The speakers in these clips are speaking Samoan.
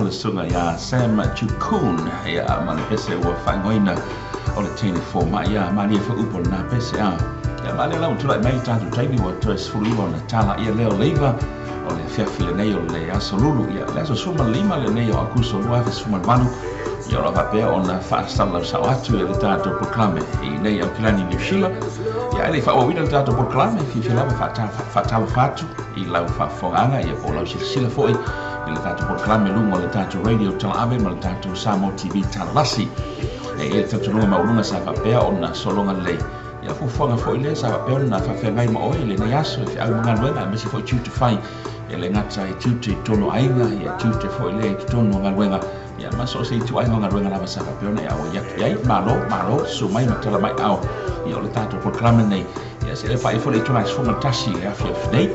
Sunga ia Sam Chukun ia ma le pese ua faaigoaina o le teine fomaʻi ia malie faaupu o lenā pese a ia ma lea lau tulaʻi mai tatou taimi ua toe 19 ona talaʻia lea o leiva o le afiafi lenei o le aso lulu ia le aso 15 lenei o Akuso 2018 ia o lo faapea ona faasalalausaʻo atu e le tatou polokalame i nei Aukilani Niu Sila ia e le faaauauina le tatou polokalame fiafia lava faatalofa atu i lau faafofogaaga ia po o lau silasila foʻi i le tatou polokalame luga o le tatou radio talaave ma le tatou Samoa TV talalasi. E i le talitonuga maualuga sa faapea ona sologa lelei ia fuafuaga foʻi lea sa faapea ona faafeagai ma oe i lenei aso e feau ma galuega aemaise foʻi tiute fai e le gata i tiute i totonu o aiga ia tiute foʻi lea i totonu o galuega ia ma so o se ituaiga o galuega lava sa faapea ona e auai atu i ai. Malo, malo, susu mai ma tala mai ao ia o le tatou polokalame nei ia se le faia foʻi le itula 11 i le afiafi nei.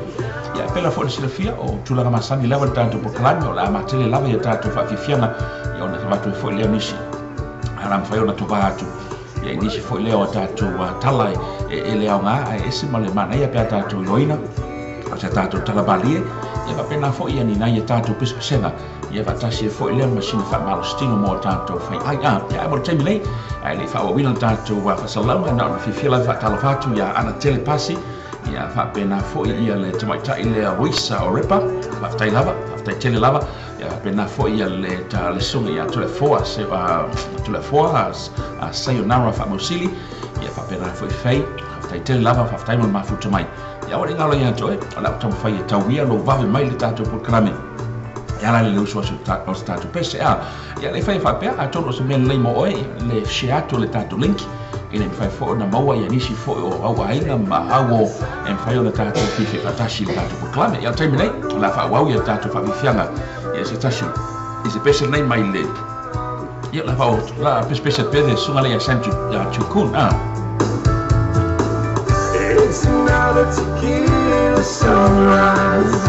Ia pela foʻi le silafia o tulaga masani lava le tatou polokalame o le a matele lava ia tatou faafiafiaga ia ona avatu ai foʻi lea nisi ala mafai ona tovā atu ia i nisi foʻi lea o tatou tala e le aogā ae ese ma le manaia pe a tatou iloaina o se tatou tala malie ia faapena foʻi ia ni nai a tatou pesepesega ia faatasi ai foʻi lea ma sina faamalositino mo tatou faiʻai a ia ae mo le taimi nei ae le i faaauauina le tatou faasalalauga na ona fiafia lava faatalofa atu ia Ana Tele Pasi ia faapena foʻi ia le tamaitaʻi lea Roisa o Repa faafetai lava faafetai tele lava ia faapena foʻi ia le le susuga ia Tulefoa se Tulefoa Sayonara faamausili ia faapena foʻi Fei faafetai tele lava faafetai mo le mafuta mai ia ua le galo ia te oe o le a ou taumafai e tauia lou vave mai le tatou polokalame e ala i le usu aso o se tatou pese a ia le fai faapea atonu o se mea lelei mo oe le share atu o le tatou link ina mafai foʻi ona maua ia nisi foʻi o au aiga ma au o e mafai ona tatou fiafia faatasi i le tatou polokalame. Ia o le taimi nei o le a faaauau ia tatou faafiafiaga ia se tasi i se pese lenei mai le ia la faa la pesepese atu pea le susuga lea ia Sam Chukun a. It's another tequila sunrise.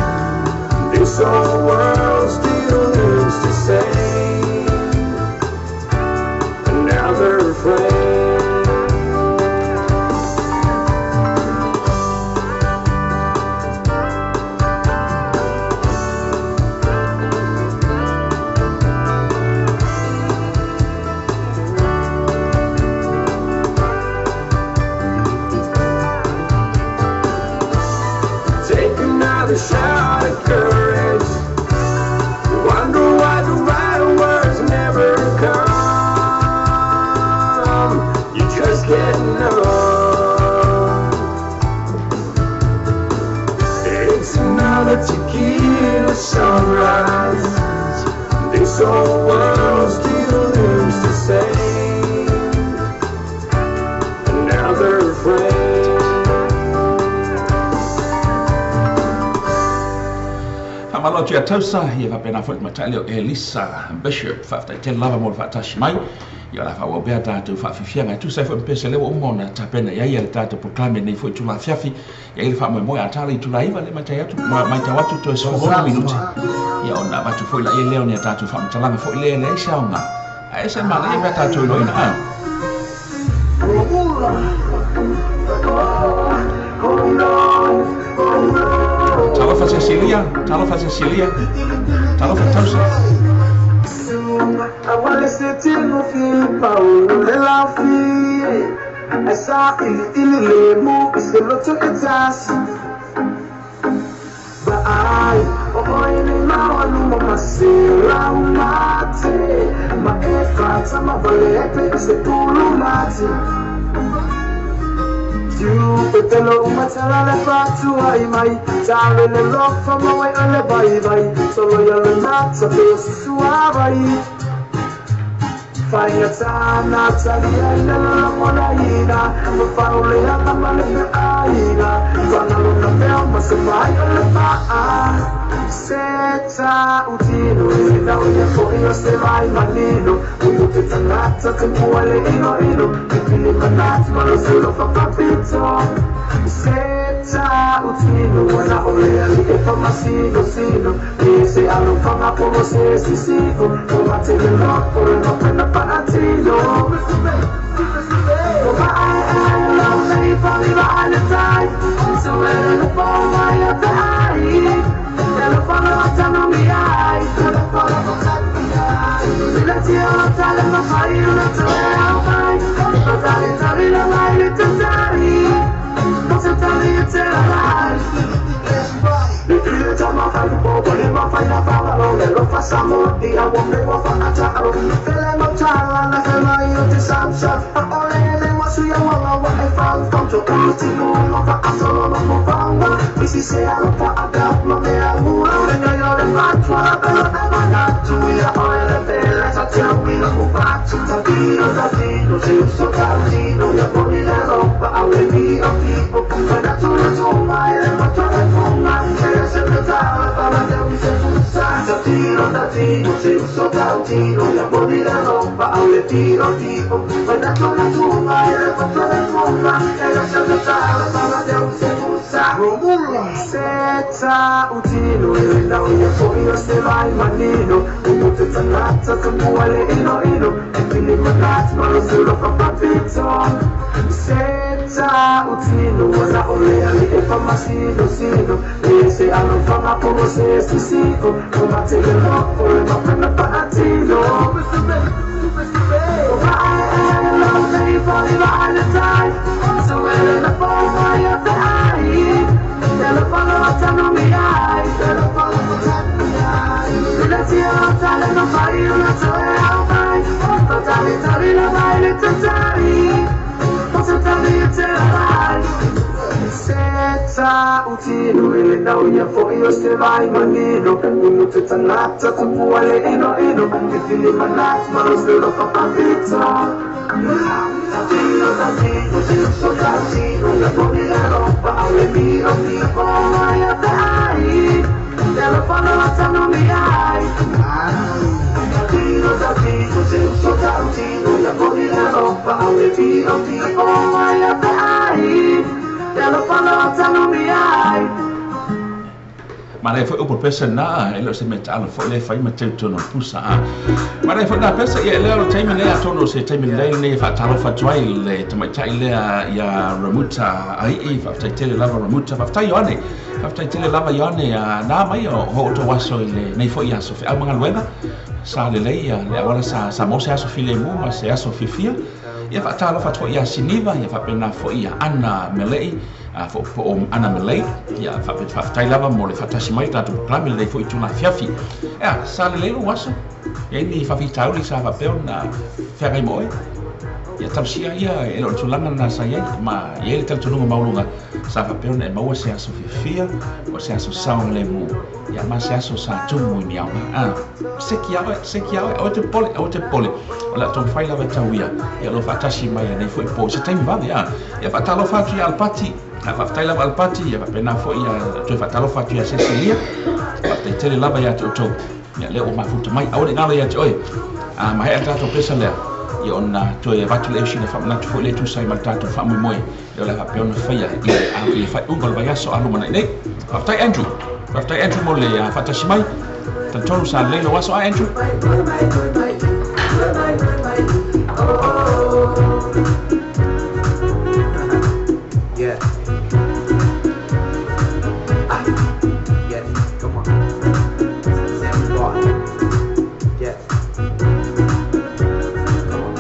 This old world still looks the same. Another friend. A shout of courage. You wonder why the right words never come. You just get numb. It's another tequila sunrise. This whole world still looks the same. Another friend. Faamalo atu ia tausa, ia faapena foi le matai lea o Elisa Bishop, faafetai tele lava mo le faatasi mai. Ia o le a faaauau pea tatou faafiafiaga e tusa ai foi ma pese lea ua uma ona tapena i ai ia le tatou polokalame i lenei foi itula afiafi. Ia i le faamoemoe a tala i itula 9 lea e matai atu, maitau atu toe 16 minute. Ia ona avatu foi laia lea o ni a tatou faamatalaga foi lea e leai se aoga. Ae ese le manaia pe a tatou iloaina a. Talofa Cecilia, talofa Cecilia, talofa Tausa. Manaia foi upu pesa na e leo se mea taalo foi le fai ma teu tono pusa a. Manaia foi nā pesa ia lea o le taimi lea atonu se taimi lelei lenei e faatalofa atu ai le tamaitai lea ia Ramuta Ai'i, faafetai tele lava Ramuta, faafetai Ioane, faafetai tele lava Ioane nā mai o hootou aso i lenei foi aso feau ma galuega, sa lelei le auala sa, sa maua se aso filemu ma se aso fiafia. Ia faatalofa atu foi ia Siniva, ia faapena foi ia Ana Melei, po o Ana Melei. Ia faafetai lava mo le faatasi mai tatou polokalame lenei foi itula afiafi. Ea, sa lelei lou aso? E i ai ni faafitauli sa faapea ona feagai ma oe? Ia talosia ia e le o le tulaga lena sa i ai, ma e i ai le talitonuga maualuga sa faapea ona e maua se aso fiafia, o se aso saogalemu, ia ma se aso sa tumu i ni aoga. A, seki ia oe, seki ia oe, aua e te popole, aua e te popole, o le a taumafai lava e tau ia, ia o lo o faatasi mai lenei foi po i se taimi vave, a. Ia faatalofa atu ia Alapati, a faafetai lava Alapati, ia faapena foi ia toe faatalofa atu ia Sesilia, faafetai tele lava ia te outou. Ia lea ua mafuta mai, aua ne i galo ia te oe. A maea le tatou pesa lea, ia ona toe avatu lea o sina faamanatu foi lea e tusa ai ma le tatou faamoemoe, lea o le a faapea ona faia i le, i le faaiuga o le vaiaso a lumanai nei. Faafetai Andrew. Faafetai Andrew mo le faatasi mai. Talitonu sa lelei lou aso a Andrew? Yeah. Ah. Yes. Come on. Sammy Boy. Yes. Come on.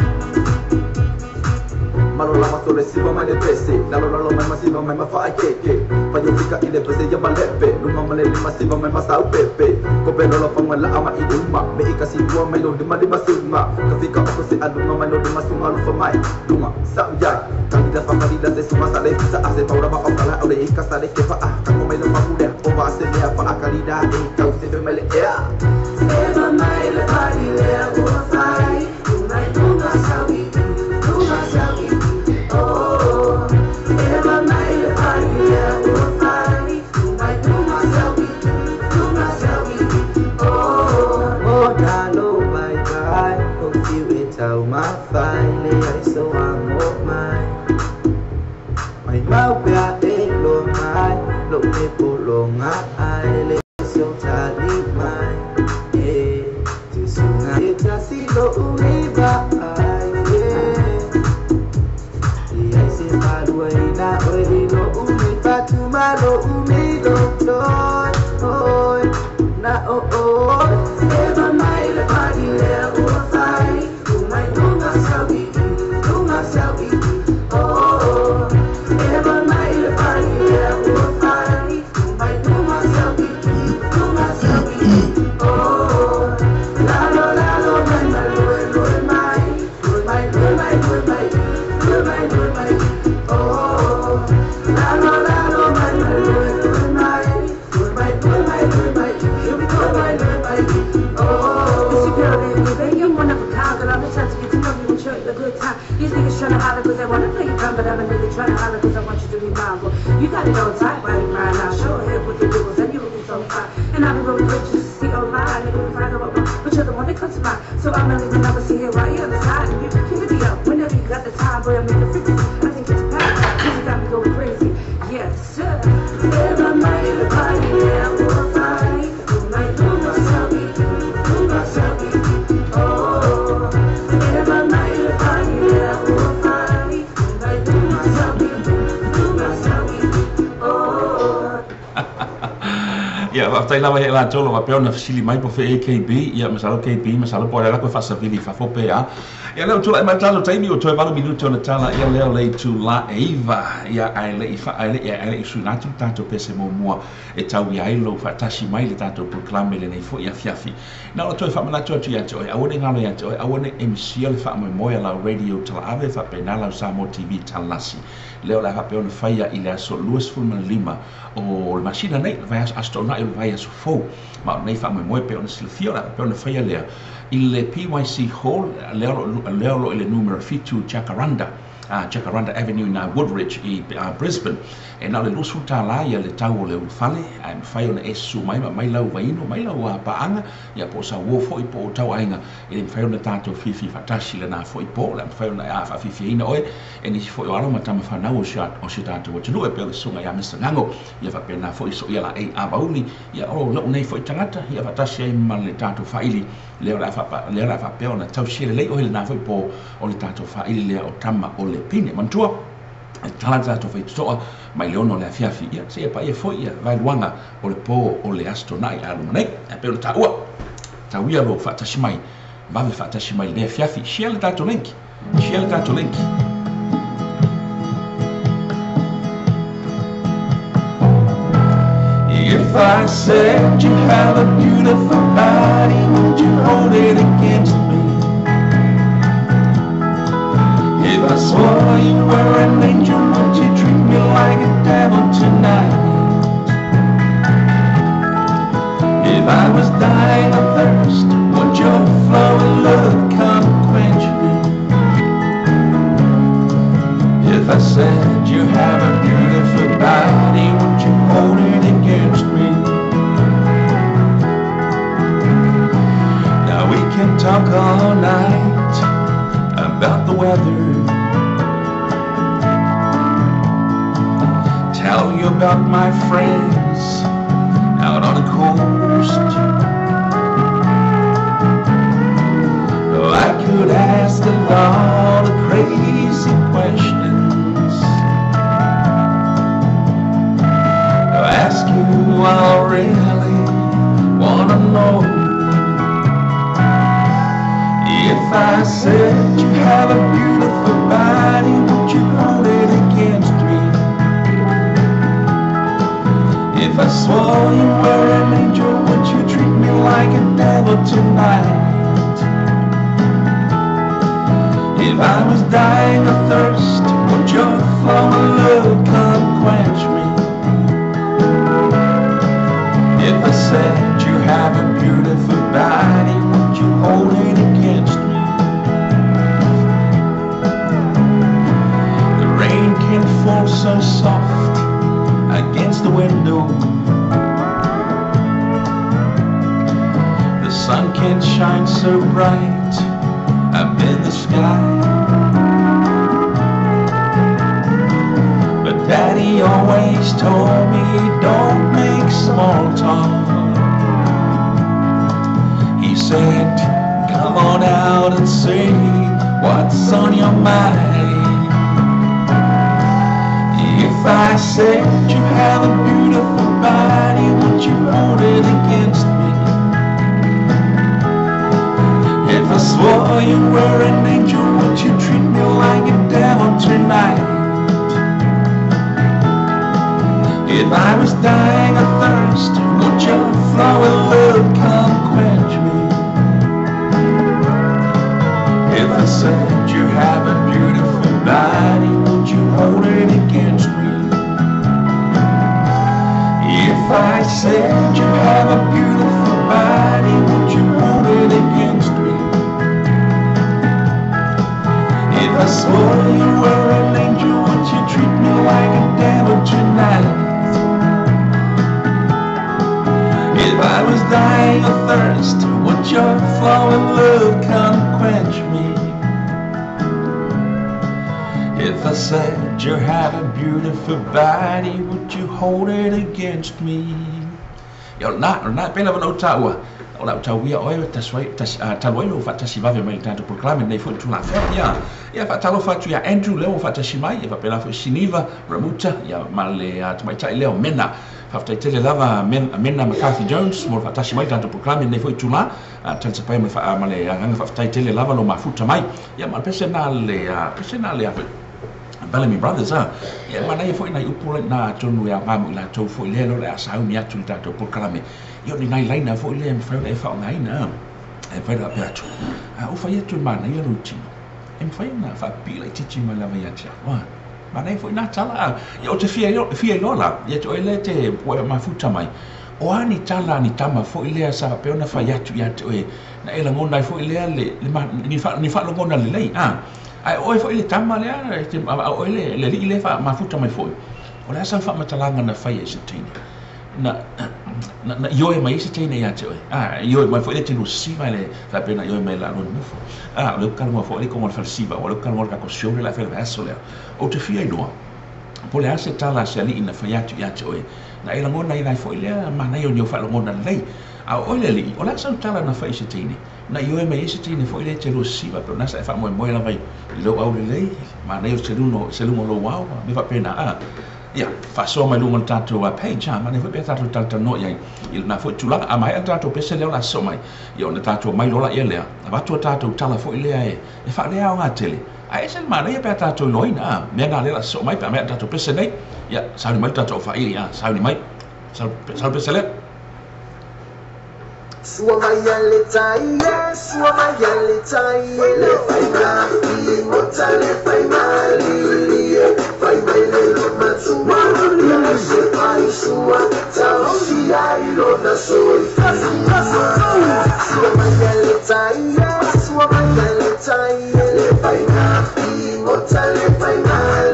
Malo lama sole siva mai le pese Lalo lalo mai masiva mai mafa keke Payo fika ile pese ya malepe Luma male lima siva mai masa upepe Kope lolo pangwa la ama iduma Me ika siwa mai lo lima lima suma Kafika oko se aluma mai lo lima suma lufa mai Luma sa uyai Kalila fa kalila se suma sa le fisa ase paura ma okala ole ika sa le kefa ah Kako mai lo mamulea Ova ase mea fa akalida e kau se fe mai le ea Eva mai le pari le ua fai, mai lunga sau i, lunga sau i, oh. Eva mai le pari le ua fai, mai lunga sau i, lunga sau i, oh. Mo nalo bye bye, hope you e tau mawhai, le ai so amo mai. Mai mau pea e lo mai, lo me po lo ngā ai, le so tali mai. E, te sunga e tasi lo ui ba ai, e. Te ai se palua i nā oe i lo umi patu ma lo umi lo loi, oi, na o oi. Eva mai le pari le ua fai, mai lunga sau i, lunga sau i, oh. Eva mai le pari le ua fai, mai lunga sau i, lunga sau i, oh. Lalo lalo mai mai lue lue mai, lue mai lue mai lue mai, lue mai lue mai, oh. Lalo lalo mai mai lue lue mai, lue mai lue mai lue mai, lue mai lue mai, oh. It's your girl, Lily, baby, I'm one of a kind, girl. I'm the type to get to know you and show you a good time. These niggas tryna holler 'cause they wanna play you dumb, but I'm a nigga tryna holler 'cause I want you to be mine. Boy, you got it all tight while you crying out. Show her with the giggles and you looking so fine. And I be rolling with you to see online, nigga, we find out what, but you're the one that comes to mind. So I'ma leave another see here right here on the side. And you can hit me up whenever you got the time, boy. I'm making frequency. I think it's power, 'cause you got me going crazy. Yes, sir. Eva mai le pari le ua fai, mai lunga sau i, lunga sau i, oh. Eva mai le pari le ua fai, mai lunga sau i, lunga sau i, oh. Ia, faafetai lava ia i latou o lo o faapea ona fesili mai po o fea AKB, ia masalo KB, masalo po o le ala koe faasavili i fafo pe a. Ia lea ua tulai mai le tatou taimi ua toe 8 minute ona tala ia lea o le itula e 9, ia ae le i ae le i ae le i suina atu le tatou pese muamua e tau ia ai lou faatasi mai le tatou polokalame lenei foi afiafi. Na ona toe faamanatu atu ia te oe, aua ne i galo ia te oe, aua ne i e misia le faamoemoe a lau radio talaave faapena lau Samoa TV talalasi. Lea o le a faapea ona faia i le aso 25 o le masina nei, le vaiaso Aso Toonai o le vaiaso fou. Ma o lenei faamoemoe pei ona silafia o le a faapea ona faia lea i le PYC Hall, lea o lo o i le numera 7 Jacaranda, Jacaranda Avenue ina Woodridge i Brisbane. E na o le $20 ia le tau o le ulufale, ae mafai ona e susu mai ma aumai lau vaino, mai lau paaga, ia po o sau uo foi po o tau aiga, e le mafai ona tatou fiafia faatasi i lena foi po, o le a mafai ona e faafiafiaina oe e nisi foi o alo ma tama fanau o si o tatou atunuu e pei o le susuga ia Mister Gago, ia faapena foi Soia Laei Avauli, ia o lou nei foi tagata, ia faatasi ai ma le tatou faaili lea o le a lea o le a faapea ona tausia lelei oe i lena foi po o le tatou faaili lea o tama o le pine. Manatua, e tatala le tatou faitotoa mai le 6 o le afiafi, ia seia paia foi ia vaeluaga o le po o le Aso Toonai a luma nei. Ae pei ona taua, tau ia lou faatasi mai, vave faatasi mai i lenei afiafi. Share le tatou link. Share le tatou link. If I said you have a beautiful body, would you hold it against me? If I swore you were an angel, would you treat me like a devil tonight? If I was dying of thirst, would your flowing love come quench me? If I said you have a beautiful body, would you hold it against me? Now we can talk all night about the weather. Tell you about my friends out on the coast. Oh, I could ask a lot of crazy questions. Ask you I really wanna know. If I said you have a beautiful body, would you hold it against me? If I swore you were an angel, would you treat me like a devil tonight? If I was dying of thirst, would your flowing love come quench me? If I said you have a beautiful body, would you hold it against me? The rain can fall so soft against the window. The sun can shine so bright up in the sky. But Daddy always told me, don't make small talk. He said, come on out and see what's on your mind. If I said you have a beautiful body, would you hold it against me? If I swore you were an angel, would you treat me like a devil tonight? If I was dying of thirst, would your flowing love come quench me? If I said you have a beautiful body, would you hold it against me? If I said you have a beautiful body, would you hold it against me? If I swore you were an angel, would you treat me like a devil tonight? If I was dying of thirst, would your flowing love come quench me? If I said you have a beautiful body, would you hold it against me? Ia, o lena, pei lava ona ou taua, o le a ou tauia oe talu ai lou faatasi vave mai i le tatou polokalame lenei foi Tulafono. Ia, ia faatalofa atu ia Andrew lea ua faatasi mai, ia faapena foi Siniva, Ramuta, ia ma le tamaitai lea o Mena. Faafetai tele lava Mena McCarthy Jones mo le faatasi mai i le tatou polokalame lenei foi itula. Talisapaia ma le agaga faafetai tele lava lou mafuta mai. Ia ma le pese na le pese na le Bellamy Brothers a. Ia manaia foi nai upu na atonu e aoga mo i latou foi lea o le a sauni atu i le tatou polokalame. Ia o ni nai laina foi lea e mafai ona e faaaogaina a. E mafai ona faapea atu, a ou fai atu e manaia lou tino, e mafai ona faapipii laitiiti mai lava ia te au. Manaia foi na tala a. Ia ou te fia iloa la, ia te oe lea te ua e mafuta mai, o a ni tala a ni tama foi lea sa faapea ona fai atu ia te oe, na e lagona ai foi lea le ni faalogona lelei a. Ae o oe foi le tama lea, a o oe le alii lea e faamafuta mai foi, o le a sau faamatalaga na faia i se teine? Na ioe mai ai se teine ia te oe? A, ioe mai foi le telu siva le faapea na ioe mai la lona nofo. A, o le upu foi le kongo le fale siva, o le upu le kako sione la fele aso lea. Ou te fia iloa, po o le a se tala a se alii na fai atu ia te oe, na e lagona ai foi lea manaia o ni au faalogona lelei. A o oe le alii, o le a sau tala na fai i se teine? Na ioe mai ai se teine foi lea e te lua siva, pe o lena sa e faamoemoe lava i lou aulelei, manaia o se luga o lou ao, mea faapena. A, Ia, faasoa mai luga o le tatou page, a manaia foi pe tatou talatalanoa i ai i lena foi tulaga. A maea le tatou pese lea o le a sosoo mai, ia ona tatou omai loa laia lea, avatu a tatou tala foi lea e faaleaoga tele, ae ese le manaia pe a tatou iloaina, a mea na lea o le a sosoo mai pe a maea le tatou pese nei. Ia, sauni mai le tatou aufaai'i, a, sauni mai, sau le pese lea. Sua mai le tai e, sua mai le tai e, le fai mai, mota le fai mai, fai mai le loma tua, ia se fai sua, tau si ai lona soi. Sua mai le tai e, sua mai le tai e, le fai mai, mota le fai mai,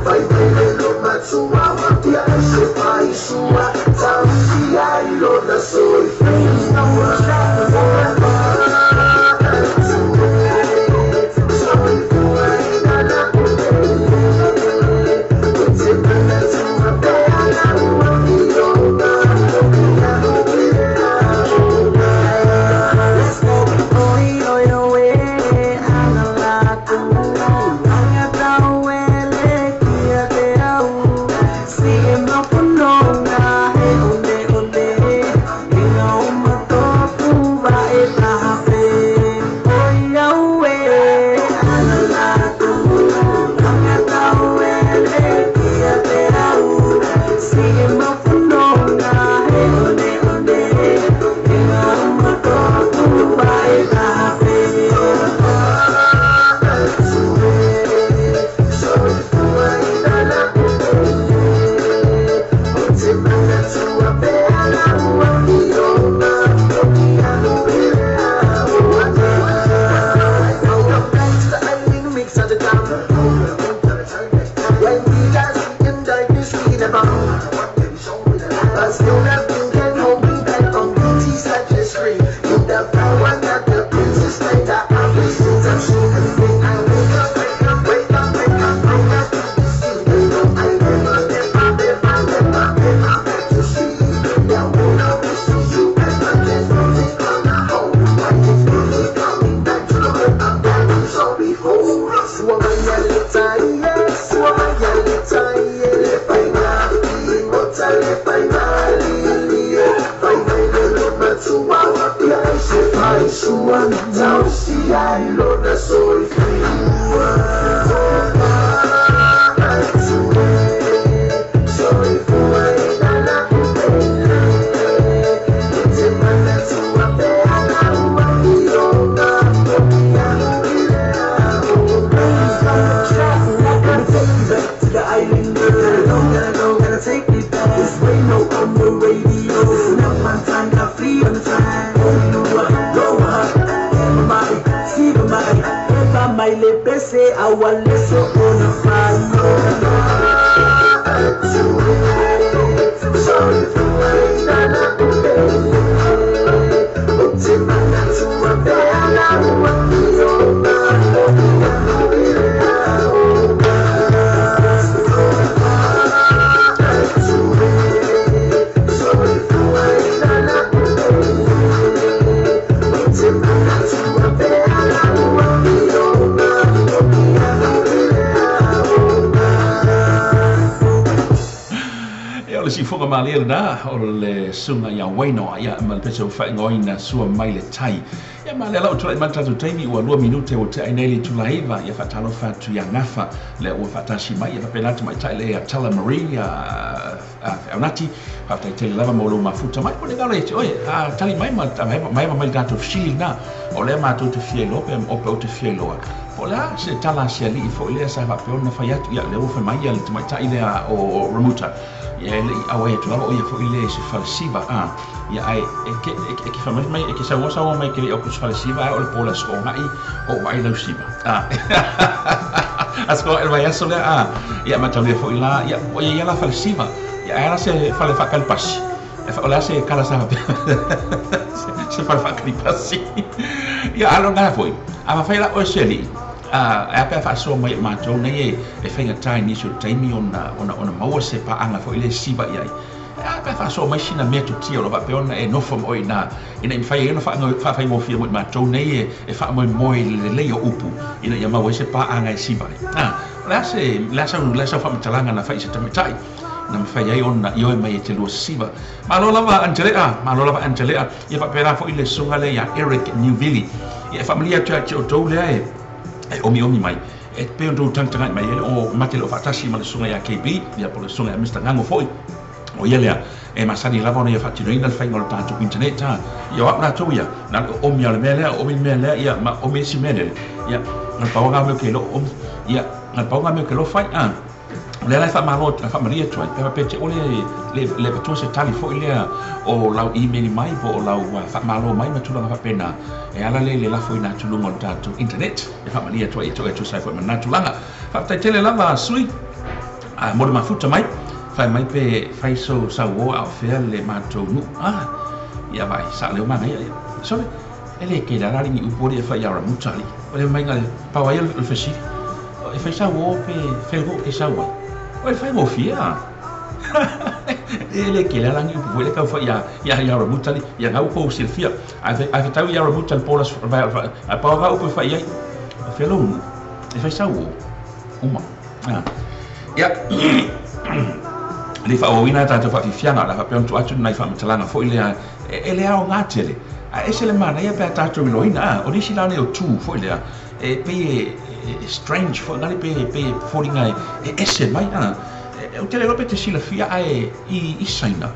fai mai le loma tua, ia se fai sua, tau si ai lona soi. O le suga ia Waino ia ma le pese o faaigoaina Sua Mai le Tai. Ia ma le lau tulai mai tatou taimi ua 2 minute o te ai nei le tulaiva ia faatalofa atu ia Gafa le ua faatasi mai ia faapena atu maitai le ia Tala Marie Feaunati faafetai tele lava mo lou mafuta mai po le galo ia te oe a tali mai ma mai mai le tatou fesili lena o lea matou te fia iloa pe o pe ou te fia iloa po o le a se tala a se alii foi lea sa faapea ona fai atu ia lea ua fai mai ia le tamaitai lea o Remuta ia e le'i auai atu lava o ia foi le se falesiva a ia ae e ke fai mai e ke sauoa sauoa mai ke le'i au se falesiva ae o le po le aso oga'i o vaai lau siva a aso oga'i le vaiaso lea a ia mataulia foi la ia o ia ia la falesiva ia ae ala se fale faakalipasi o le a se kala sa se fale faakalipasi ia alo na foi a mafai la oe se alii a e pe faasoa mai matou nei e faigata i nisi o taimi ona maua se paaga foi le siva i ai. A pe faasoa mai sina mea totia o lo faapea ona e nofo ma oe ina ina i mafai ai ona faafaigofie mo i matou nei e faamoemoe i le lelei o upu ina ia maua ai se paaga e siva ai. O le a se, le a sau, le a sau faamatalaga na fai i se tamaitai na mafai ai ona ioe mai e te lua sisiva. Malo lava Angelea, malo lava Angelea. Ia faapena foi le susuga lea ia Eric Newvili. Ia e faamalie atu ia te outou lea e e omiomi mai. E pei ona outou tagatagai mai ai o mate le o faatasi ma le susuga ia KB, ia po o le susuga ia Mister Gago foi. O ia lea, e masani lava ona ia faatinoina le faiga o le tatou internet, a. Ia o au latou ia, na o le oomi lava o le mea lea, oomi le mea lea, ia ma oomi isi mea lele. Ia, na o le pau lava mea ou te iloa oomi. Ia, na o le pau lava mea ou te iloa fai, a. O lea la e faamalo, e faamalie atu ai, pe faapea te ʻole le, le avatua se tali foi lea o lau email mai po o lau faamalo mai ma tulaga faapena, e ala lea i le lafoina atu i luga o le tatou internet. E faamalie atu ai e te oe e tusa ai foi ma lena tulaga. Faafetai tele lava sui a mo le mafuta mai, fai mai pe fai sou sauoa a o fea le matou nuu. Ah, ia vaai, sa leo manaia ia. Sole, e le kele ala ni upu ali e fai ia ramuta ali. O le mai ngale, pau ai o le fesili. E fai sauoa pe fea le nuu e sau ai. O le faigofie a. E le kele ala ni upu foi le tau fai ia ia ia ramuta ali. Ia ngau kou silafia. Ae fetau ia ramuta le pola, ae pau ngau upu e fai ai. O fea lou nuu. E fai sauoa. Uma. Ia, le faaauauina a tatou faafiafiaga, o le a faapea ona tuu atu nai faamatalaga foi lea e le aoga tele, ae ese le manaia pe a tatou iloaina, a, o nisi la nei o tu foi lea, e pei e strange foi ngale pe pei e foliga e ese mai, a. Ou te le iloa pe te silafia ae i Saina,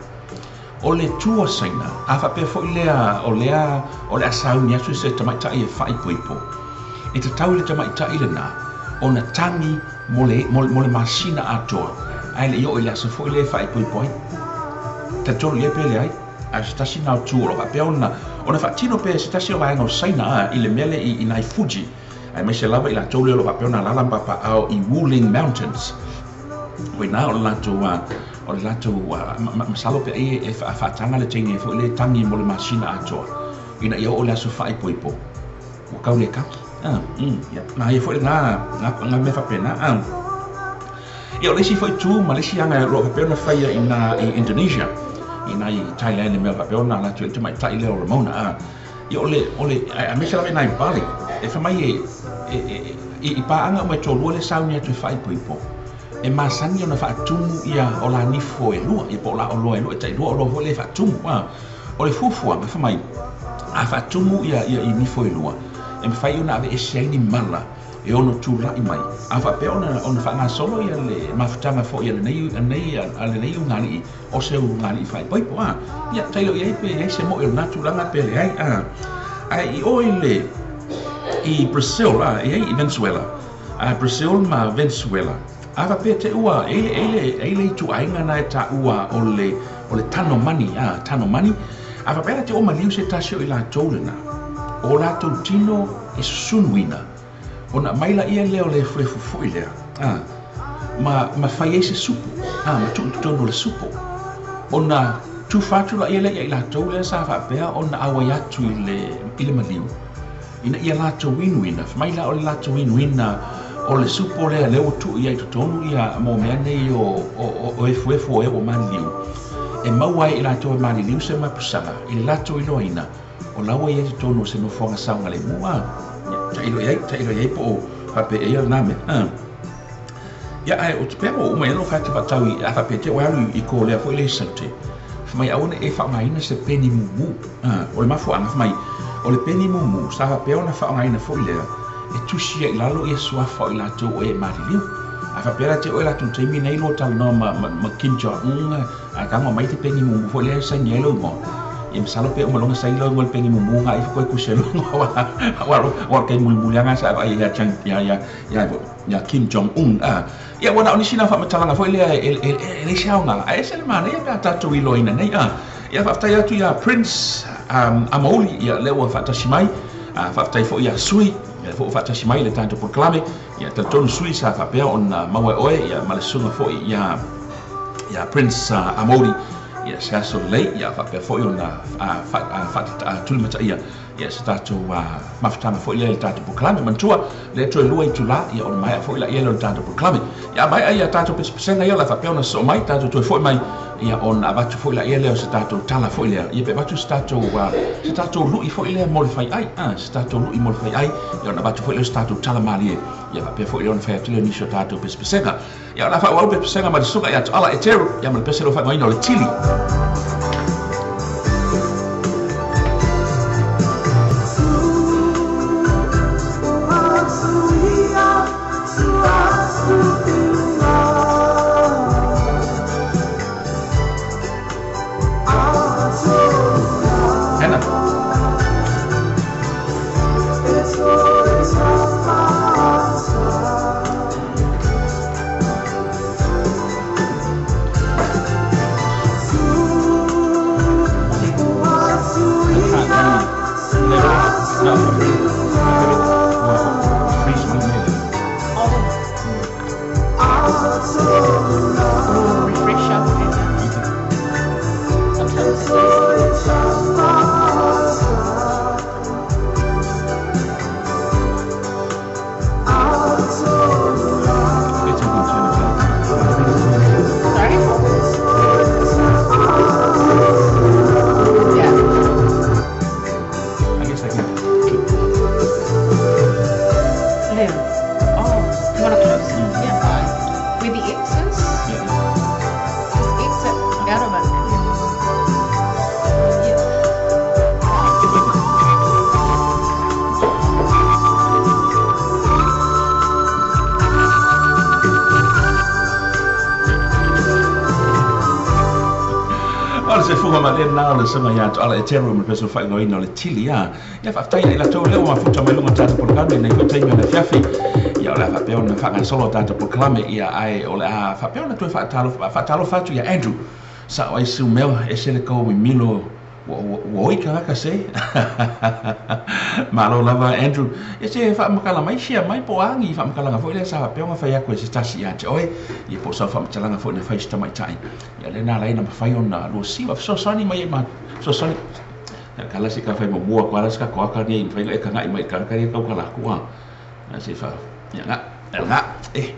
o le tu a Saina, a faapea foi lea o lea o le a sauni atu se tamaitai e faaipoipo, e tatau i le tamaitai lena ona tagi mo le, mo, mo le masina atoa, ae le i oo i le aso foi lea e faaipoipo ai. Talitonu i ai pe leai, ae o se tasi lena o tu o lo o faapea ona, ona faatino pea e se tasi o vaega o Saina a, i le mea lea i, i nai Fuji, aemaise lava i latou lea o lo o faapea ona alaala ma papaaao i Wuling Mountains. O i ina o le latou, o le latou masalo pe ai e faataga le teine foi lea e tagi mo le masina atoa ina ia oo i le aso faaipoipo ua kau le kaki. Ia, manaia foi lena na mea faapena. Ia, o le isi foi tu ma le isi aga o lo o faapea ona faia i ina i Indonesia, i ina i Thailand i mea faapea ona ala atu ai le tamaitai lea o Ramona. Ia, o le, o le, aemaise lava i ina i Bali, e fai mai e, i paaga uma e toalua lea e sauni atu e faaipoipo, e masani ona faatumu ia o la nifo e lua, ia po o la oloa e lua, e tailua oloa foi lea e faatumu. O le fuafuaga, fai mai, a faatumu ia, ia i nifo e lua, e mafai ona aveese ai ni mala e ono tulai mai, a faapea ona, ona faagasolo ia le mafutaga foi a lenei, a lenei, a lenei ulugalii, o se ulugalii faaipoipo, a. Ia, tailo i ai pe i ai se moʻi o lena tulaga pe leai, a. Ae i o i le, i Brazil, a, e i ai i Venezuela, a Brazil ma Venezuela, a faapea te ua, e i ai le, e i ai le ituaiga na e taua o le, o le tano mani, a, tano mani, a faapea la te ua maliu se tasi o i latou lena, o latou tino e susunuina, ona aumai laia lea o le efuefu foi lea, a, ma, ma fai ai se supo, a, ma tuu i totonu o le supo, ona tufa atu laia lea ia i latou lea sa faapea ona auai atu i le, i le maliu, ina ia latou inuina, fai mai la o le latou inuina o le supo lea lea ua tuu i ai i totonu ia mo mea nei o, o, o, o efuefu o e ua maliliu, e maua ai i latou e maliliu se mapusaga i le latou iloaina o la ua i ai i totonu o se nofoaga saogalemu. A, ia, tailo i ai, tailo i ai po o faapea ia lena mea. A. Ia, ae ou te pea ua uma i ai lou fai atu faatau i, a faapea te ua alu i ko lea foi le i saute. Fai mai aua ne i e faaaogaina se peni mumu. A, o le mafuaaga, fai mai, o le peni mumu, sa faapea ona faaaogaina foi lea e tusi ai i lalo ia suafa o i latou o e maliliu. A faapea la te oe latou taimi nei loa talanoa ma, ma, ma Kim Jong Un, a tago mai te peni mumu foi lea e saini ai lou igoa. Ia masalo pe uma loa ona saini lou igoa i le peni mumu nga ifo koe kusi ai lou igoa aua aua o le taimi mulimuli lava sa vaai ai ia Chang ia ia ia ia Kim Jong Un a. Ia ua na o nisi na faamatalaga foi lea e e e leai se aoga ae ese le manaia pe a tatou iloaina nei a. Ia faafetai atu ia Prince Amauli ia lea ua faatasi mai. Faafetai foi ia Sui lea foi ua faatasi mai i le tatou polokalame. Ia talitonu Sui sa faapea ona maua e oe ia ma le susuga foi ia ia Prince Amauli ia se aso lelei ia faapea foi ona tulimataia ia se tatou mafutaga foi lea i le tatou polokalame. Manatua lea toe lua itula ia ona maea foi laia lea o le tatou polokalame. Ia maea ia tatou pesepesega ia o le a faapea ona sosoo mai tatou toe foi mai ia ona avatu foi laia lea o se tatou tala foi lea ia pe avatu se tatou se tatou lui foi lea mo le faiai se tatou lui mo le faiai ia ona avatu foi lea o se tatou tala malie Ia faapea foi lea ona fai atu lea o nisi o tatou pesepesega. Ia o le a faaauau pesepesega ma le susuga ia Tuala Eteru, ia ma le pese lea ua faaigoaina o le Tili. Hannah. No. Freeze one minute. Oh, refresh up. Sometimes it does. It's a good turn. Sorry? Yeah. I guess I can. Leo. Oh, you want to close? Yeah. Where the X is? Yeah. Just exit out of it. Yeah. O le sefuga ma lena o le susuga ia Tuala Eteru ma le pese ua faaigoaina o le Tili a. Ia faafetai ia i latou lea ua mafuta mai luga o tatou polokalame i lenei foi taimi o le afiafi. Ia o le a faapea ona faagasolo a tatou polokalame ia ae o le a faapea ona toe faatalofa atu ia Andrew. Sao ai Sumel ese le kou mimilo ua oi kagaka se. Malo lava Andrew. Ia se faamakala mai sia mai po o agi faamakalaga foi lea sa faapea ona fai atu e se tasi ia te oe. Ia po o sau faamatalaga foi na fai se tamaitai. Ia lea na ala ai ona mafai ona lua siva fesoasoani mai ai ma fesoasoani. Kala se ka fai muamua ko ala se ka koaka nei mafai ona e kaga'i mai i le tagata ia taukala atu a. Se fa ia nga nga e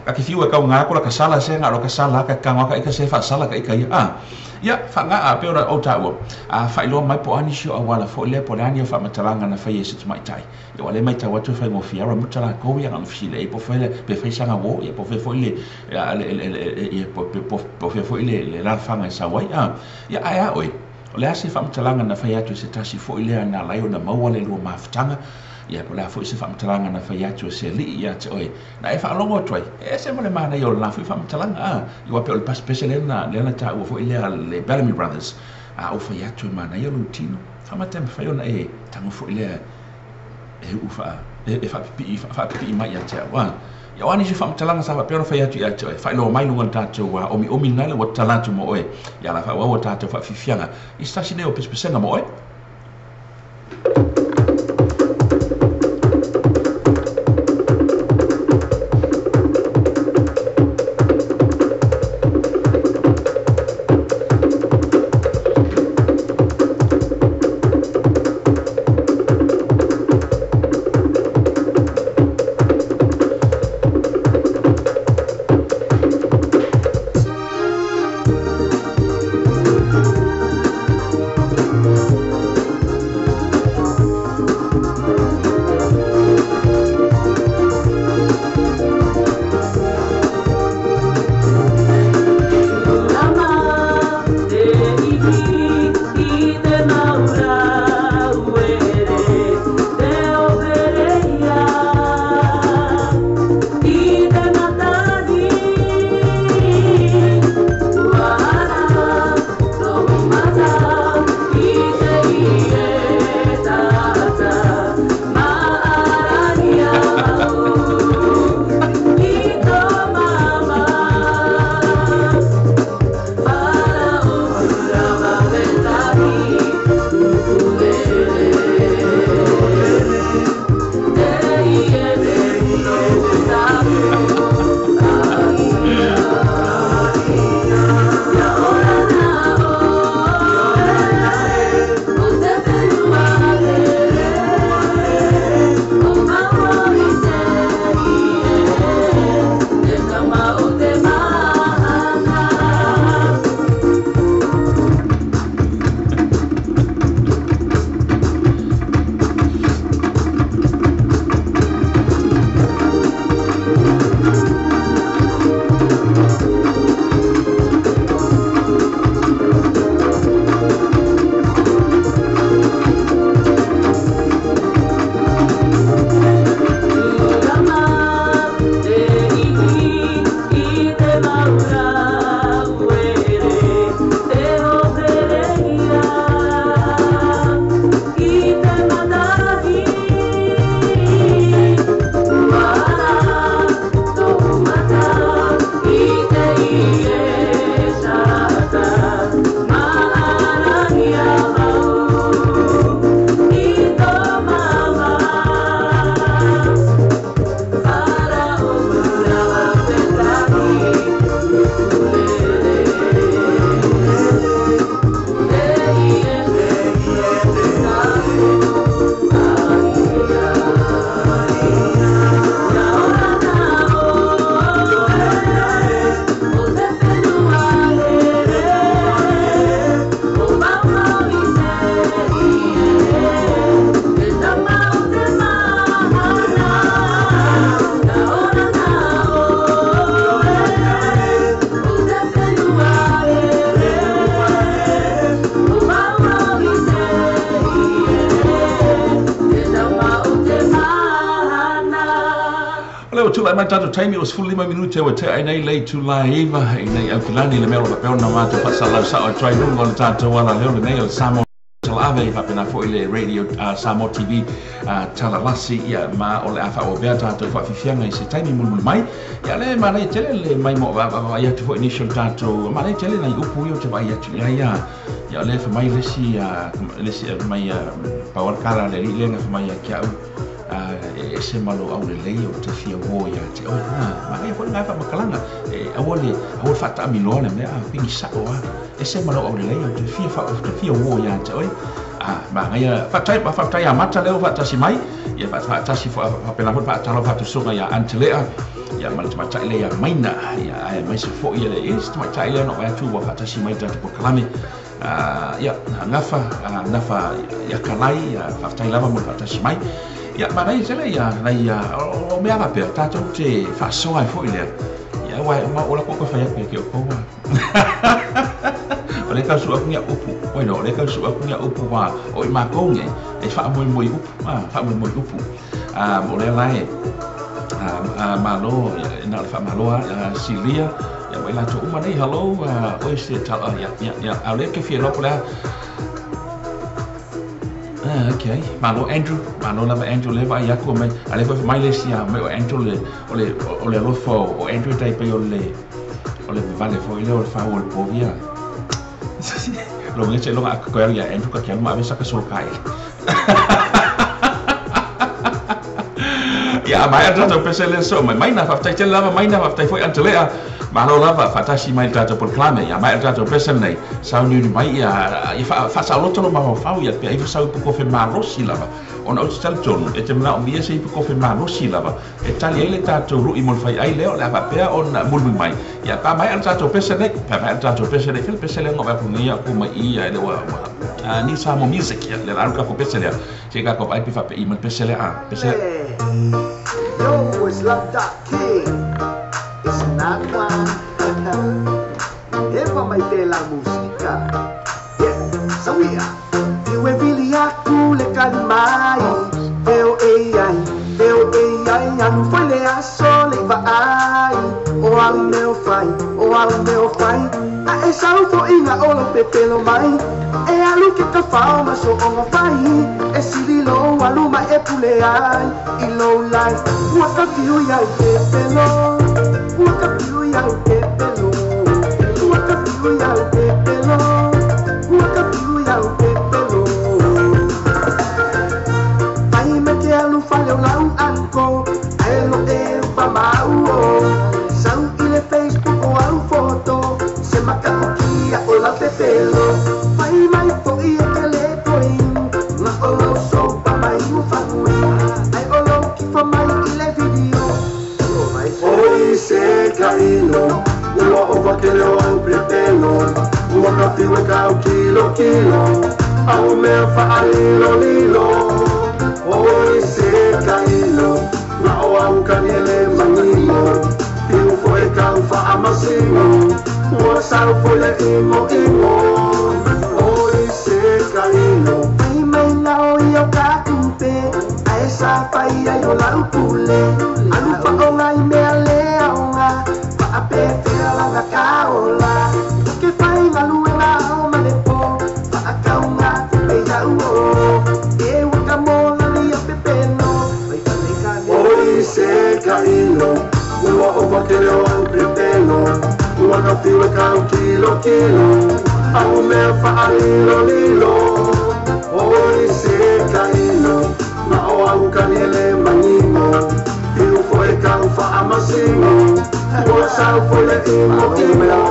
ka ke fiu e kau ngā ko la ka sala se nga lo ka sala ka ka ka ika se fa sala ka ika ia a ia fa nga a pe ora o tāua a fa iloa mai po ani sio awala fo le po le ani o fa matalanga na fai e se tamaitai ia wale mai tau atu fai mo fiara muta la kou ia nga fisile e po fai le pe fai sanga wo ia po fe foi le ia po po fe foi le le la fanga sa wai a ia ai a oi o le a se faamatalaga na fai atu e se tasi foi lea na ala ai ona maua le lua mafutaga ia po o le a foi se faamatalaga na fai atu e se alii ia te oe na e faalogo atu ai e ese ma le manaia o lena foi faamatalaga a ia aua pei o le pasepese lea na lea na taua foi lea le Bellamy Brothers a ou fai atu e manaia lou tino faamata e mafai ona e tago foi lea e uu faa e faapipii faapipii mai ia te au a ia o a nisi o faamatalaga sa faapea ona fai atu ia te oe faailoa mai luga o le tatou omiomi lena le ua tatala atu mo oe ia la faaauau a tatou faafiafiaga i se tasi nei o pesepesega mo oe. Tulai mai tatou taimi ua 15 minute ua tea ai nei le itula e 9 i nei Aukilani le mea o lo o faapea ona matou faasalalau sao atu ai i luga o le tatou alaleo lenei o le Samoa Talaave faapena foi le Radio Samoa TV Talalasi ia ma o le a faaauau pea tatou faafiafiaga i se taimi mulimuli mai. Ia le manaia tele le mai mo vaavaai atu foi nisi o le tatou manaia tele nai upu ia ou te vaai atu i ai a. Ia o lea fai mai le isi le isi mai pau lava le tala a le alii lea na fai mai ia te au e ese ma lou aulelei ou te fia uo ia te oe. Manaia foi lena faamatalaga e aua le aua le faataamiloa le mea a pigi sao lava. Ese ma lou aulelei ou te fia ou te fia uo ia te oe. Manaia faafetai faafetai ia Mata lea ua faatasi mai. Ia faatasi faapena foi le faatalofa atu susuga ia Antelea ia ma le tamaitai lea ia Maina ia aemaise foi le isi tamaitai lea na ou vaai atu ua faatasi mai i le tatou polokalame. Ia gafa gafa ia Kalai ia faafetai lava mo le faatasi mai. Ia manaia tele ia nai o mea faapea tatou te faasoa ai foi lea. Ia aua o la ko fai atu ia te outou. O lea tau sue atu ni au upu, oi no, o lea tau sue atu ni au upu aua o i matou nei e faamoemoe i upu, faamoemoe i upu. O lea la e malo, na o le faamalo lava, Silia, ia ma i latou uma nei, hello, oe se tala, ia, ia, ia, a o lea ou te fia iloa po o le a. Okay, malo Andrew, malo lava Andrew, lea vaai atu mai, a lea foi mai le isi mai o Andrew le, o le, o le alofa o Andrew tai pei o le, o le vale foi lea o le fau o le povi a. Lo nge se longa aku koe ia Andrew ka kia ma ave sa ka solo ka ele. Ia mai a tatou pese le so mai mai na faafetai tele lava mai na faafetai foi Antelea. Malo lava faatasi mai le tatou polokalame. Ia mai a tatou pese nei sauniuni mai ia ia faasaoloto lo mafaufau ia pe ai fasau ipu kofe malosi lava. Ona ou te talitonu e te manaomia se ipu kofe malosi lava e tali ai le tatou lui mo le faiai lea o le a faapea ona mulimuli mai. Ia pa maea le tatou pese nei, pa maea le tatou pese nei, fai le pese lea na avatu nei aku mai i ia le ua New Samoa Music ia le la alu tatou pese lea. Se i tatou vaai pe faapei mai le pese lea a pese lea. Yo, it's Love Dot King. It's not one. Ewa mai te la musika. Yeah, sawia. Iwe vili aku le kali mai. Teo ei ai, teo ei ai, alu foi le aso le vaai. O au meo fai, o au meo fai. A e sau foʻiga o lou pepelo mai. E alu ke kafao ma soʻoga fai. E sili lou alu mai e pule ai i lou life. Ua ka fiu iau pepelo. Ua ka fiu iau pepelo. Ua ka fiu iau pepelo. Ua ka fiu iau pepelo. Fai mai ke alu fale o lau anko. Ae lo e pa mau o. Sau i le Facebook o au foto. Se maka o kia o lau pepelo. Fai mai foʻi e ke le koinu. Nga o lau sopa mai u fanui. Ai o lau kifa mai i le video. Oi se kailo, ua ova ke leo au pepelo, ua ka fiu e kau kilo kilo, au mea faalilo lilo. Oi se kailo, na o au kaniele mangimo, piu fo e kau faamasino, ua sau fo le ingo ingo. Oi se kailo. Mai mai na o i o ka kupe, ae sa fai ai o lau pule. Alu whaonga i mea le aonga, waapewhea langa ka ola. O ke whai ngaluenga o malepo, waakaunga kupe iau o. E waka mō lali o pepelo, mai whane ka ne. Oi se kailo, ua ova ke leo au pepelo, ua ka fiu e kau kilo kilo, au mea faalilo lilo. Oi se kailo, na o au kaniele mangimo, piu fo e kau faamasino, ua sau fo le ingo ingo.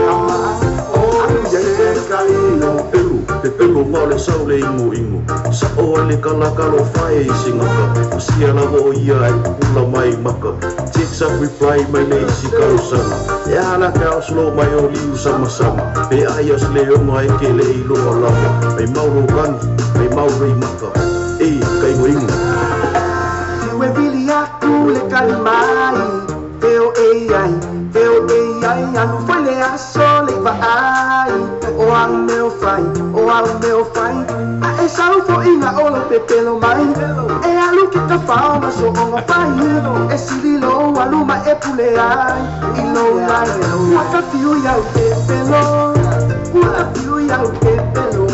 Oi se kailo. Pelu, pepelo ma o le sau le ingo ingo. Sa o ai le kalakalo fae i singaka. O sia lava o ia ai pupula mai maka. Text up reply mai le isi kausanga. E aha la ke ao slow mai o liu sama sama. Pe ai as le onga e ke le i loa lava. Mai mau lo kani, mai mau rei maka. E, ka ingo ingo. Iwe vili aku le kali mai. Teo ei ai, teo ei ai, mai alu foi le aso le vaai o au mea fai o au mea fai a e sau foʻiga o lou pepelo mai e alu ke tafao ma soʻoga fai e sili lou alu ma e pule ai i lou ai ua tafiu iau pepelo ua tafiu iau pepelo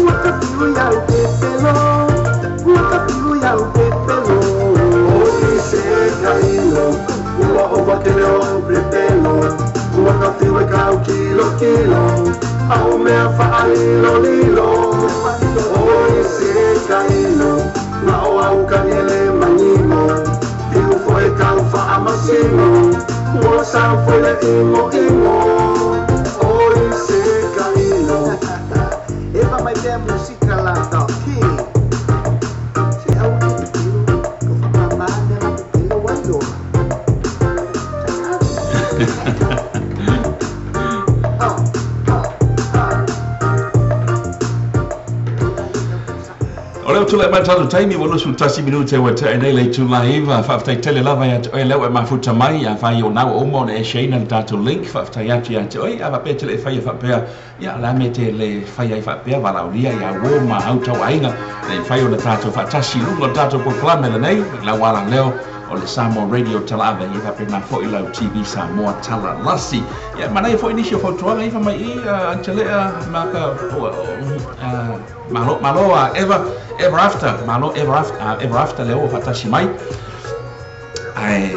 ua tafiu iau pepelo ua tafiu iau pepelo Oi se kailo ua ova kele o au pepelo ua tafiu e kau kilo kilo au mea faalilo lilo Oi se kailo na o au kaniele manino Piu foe kau faamasino ua sau foi le imo imo Oi se kailo Eva mai pea musika la tauki Se au ke pepelo Ko whakamā mea la pepelo ai loa. O leo tula e mai tātou taimi, ua 21 minute ua te nei le tula iwa, whaaftai tele lava ia te oe leo e mafuta mai, a whai o nau uma o na e sheina le tātou link, whaaftai atu ia te oe, a wapea te le whai e whapea, ia la me te le whai ai whapea, walaulia ia wo ma au tau ainga, le whai o na tātou whatasi lunga o tātou polokalame le nei, la wala leo, o le Samoa Radio Talaave, ia whapena foi lau TV Samoa Tala Lasi. Ia manai foi nisi o fautuaga iwa mai i Angelea maka malo malo ever ever after malo ever after ever after leo o whatasi mai. Ai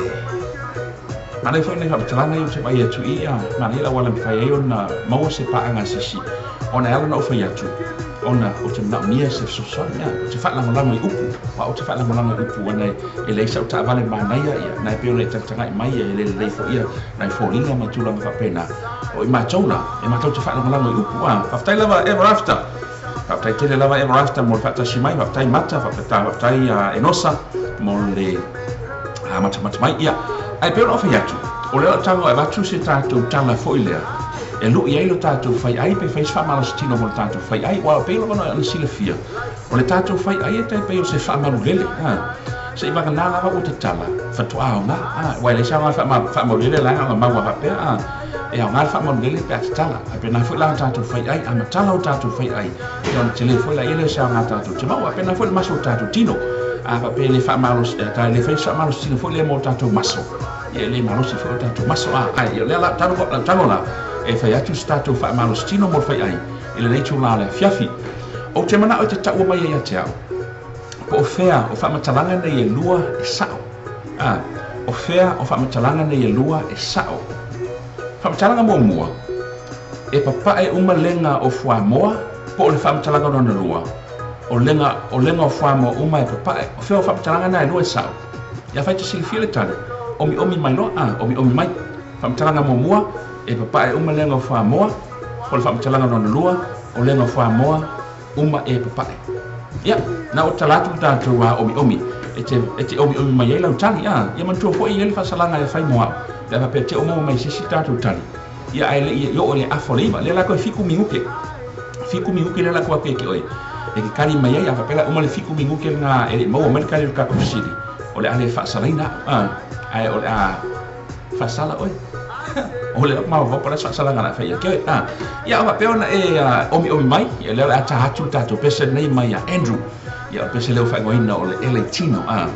manai foi nei whamatalanga i o te mai atu i manai la wala mwhai ai ona maua se paanga sisi ona ala na o whai atu ona o te manaomia se fesoasoani ia o te faalagolago i upu ua o te faalagolago i upu ona e leai sau taavale manaia ia na e pei ona e tagatagai mai ia e lelelei foʻi ia nai foliga ma tulaga faapena o i matou la e matou te faalagolago i upu a faafetai lava ever after faafetai tele lava ever after mo le faatasi mai faafetai mata faafetai enosa mo le matamata mai ia ae pei ona o fai atu o lea o tago e avatu se tatou tala foʻi lea e lui ai lo tātou whai ai pe whai se faamalositino mo le tātou whai ai ua pei lava ona silafia o le tātou whai ai e tai pei o se faamalulele a se i vaganā lava ua tatala fatoā aogā a ua e leai se aoga faamalulele laga ona maua faapea a e aogā le faamalulele pe a tatala ae pena foi la tātou whai ai a matala o tātou whai ai e ona tele foi la ia le se aoga tātou te maua pena foi le maso o tātou tino a faapea le faamalos ta le fai se faamalositino foi lea mo tātou maso ia e le malosi foi o tātou maso a ai ia lea la tago la tago la e fai atu se tātou faamalositino mo le fai ai i lenei tūlā le afiafi. O te manao e te taua mai ai ia te au. Po o fea o faamatalaga nei e lua e sao. A, o fea o faamatalaga nei e lua e sao. Faamatalaga muamua, e papae uma lega o fuamoa, po o le faamatalaga lona lua, o lega, o lega o fuamoa uma e papae. O fea o faamatalaga na e lua e sao. Ia fai te silafia le tali, omiomi mai loa, a, omiomi mai. Faamatalaga muamua, e papae uma lega o fuamoa, po o le faamatalaga lona lua, o lega o fuamoa uma e papae. Ia, na o tala atu le tatou omiomi, e te, e te omiomi mai ai lau tali, a, ia manatua foi e i ai le faasalaga e fai mo au, pe a faapea te o maua mai se isi tatou tali. Ia, ae le i oo i le afa o le iva, lea la koe 7 minute. 7 minute lea la koe atu ia te oe, e ke kali mai ai, a faapea la uma le 7 minute lena e le i maua mai le kali o le tatou fesili, o le a le faasalaina au, a, ae o le a faasala oe. O le mafaufau po o le a se faasalaga o le a fai ia te oe, a. Ia, o faapea ona e omiomi mai, ia lea o le a ta atu le tatou pese lenei mai ia Andrew. Ia, o le pese lea ua faaigoaina o le LA Tino, a.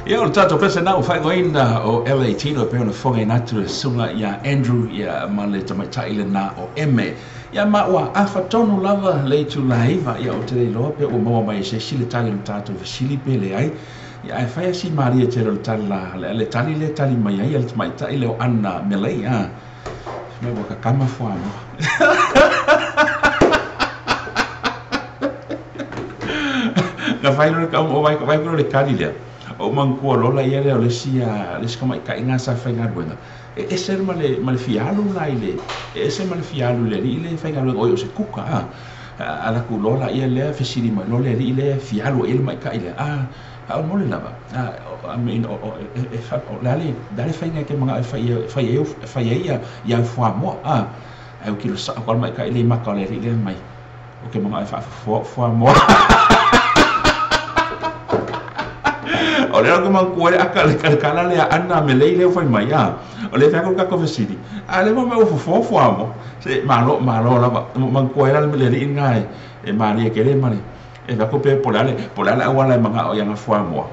Ia o le tatou pese na ua faaigoaina o LA Tino e pei ona fofogaina atu le susuga ia Andrew ia ma le tamaitai lena o Eme. Ia ma ua afa tonu lava le itula 9 ia ou te le iloa pe ua maua mai e se isi le tali o le tatou fesili pe leai. Ia ae fai lava si malie tele o le tali la le tali lea e tali mai ai le tamaitai lea o Anna Melei a. Fai mai ua kakama fuamoa. Na fai loa le vaai loa le tali lea. O manatua loa laia lea o le isi le isi tamaitai lena sa faigaluega e ese ma le ma le fia alu la i le e ese ma le fia alu i le alii lea e faigaluega oi o se kuka a alu atu loa laia lea fesili mai loa le alii lea fia alu ai le tamaitai lea a faamolemole lava a I mean o le a le faiga e te manao e fai ai fai ai ia au fuamoa a ae ua kilo sao atu lava le tamaitai lea i mata o le alii lea mai ou te manao e faafofoa au fuamoa. O lea ou te manatua ai le aka le tala lea a Anna me Lei lea ua fai mai, a o lea e fai atu le tatou fesili, a lea fai mai ua fofoa fuamoa. Se malo, malo lava. Manatua ai la le alii lena e malie tele ma le e vaai atu pe po o le a le po o le a le auala e manao i ana fuamoa.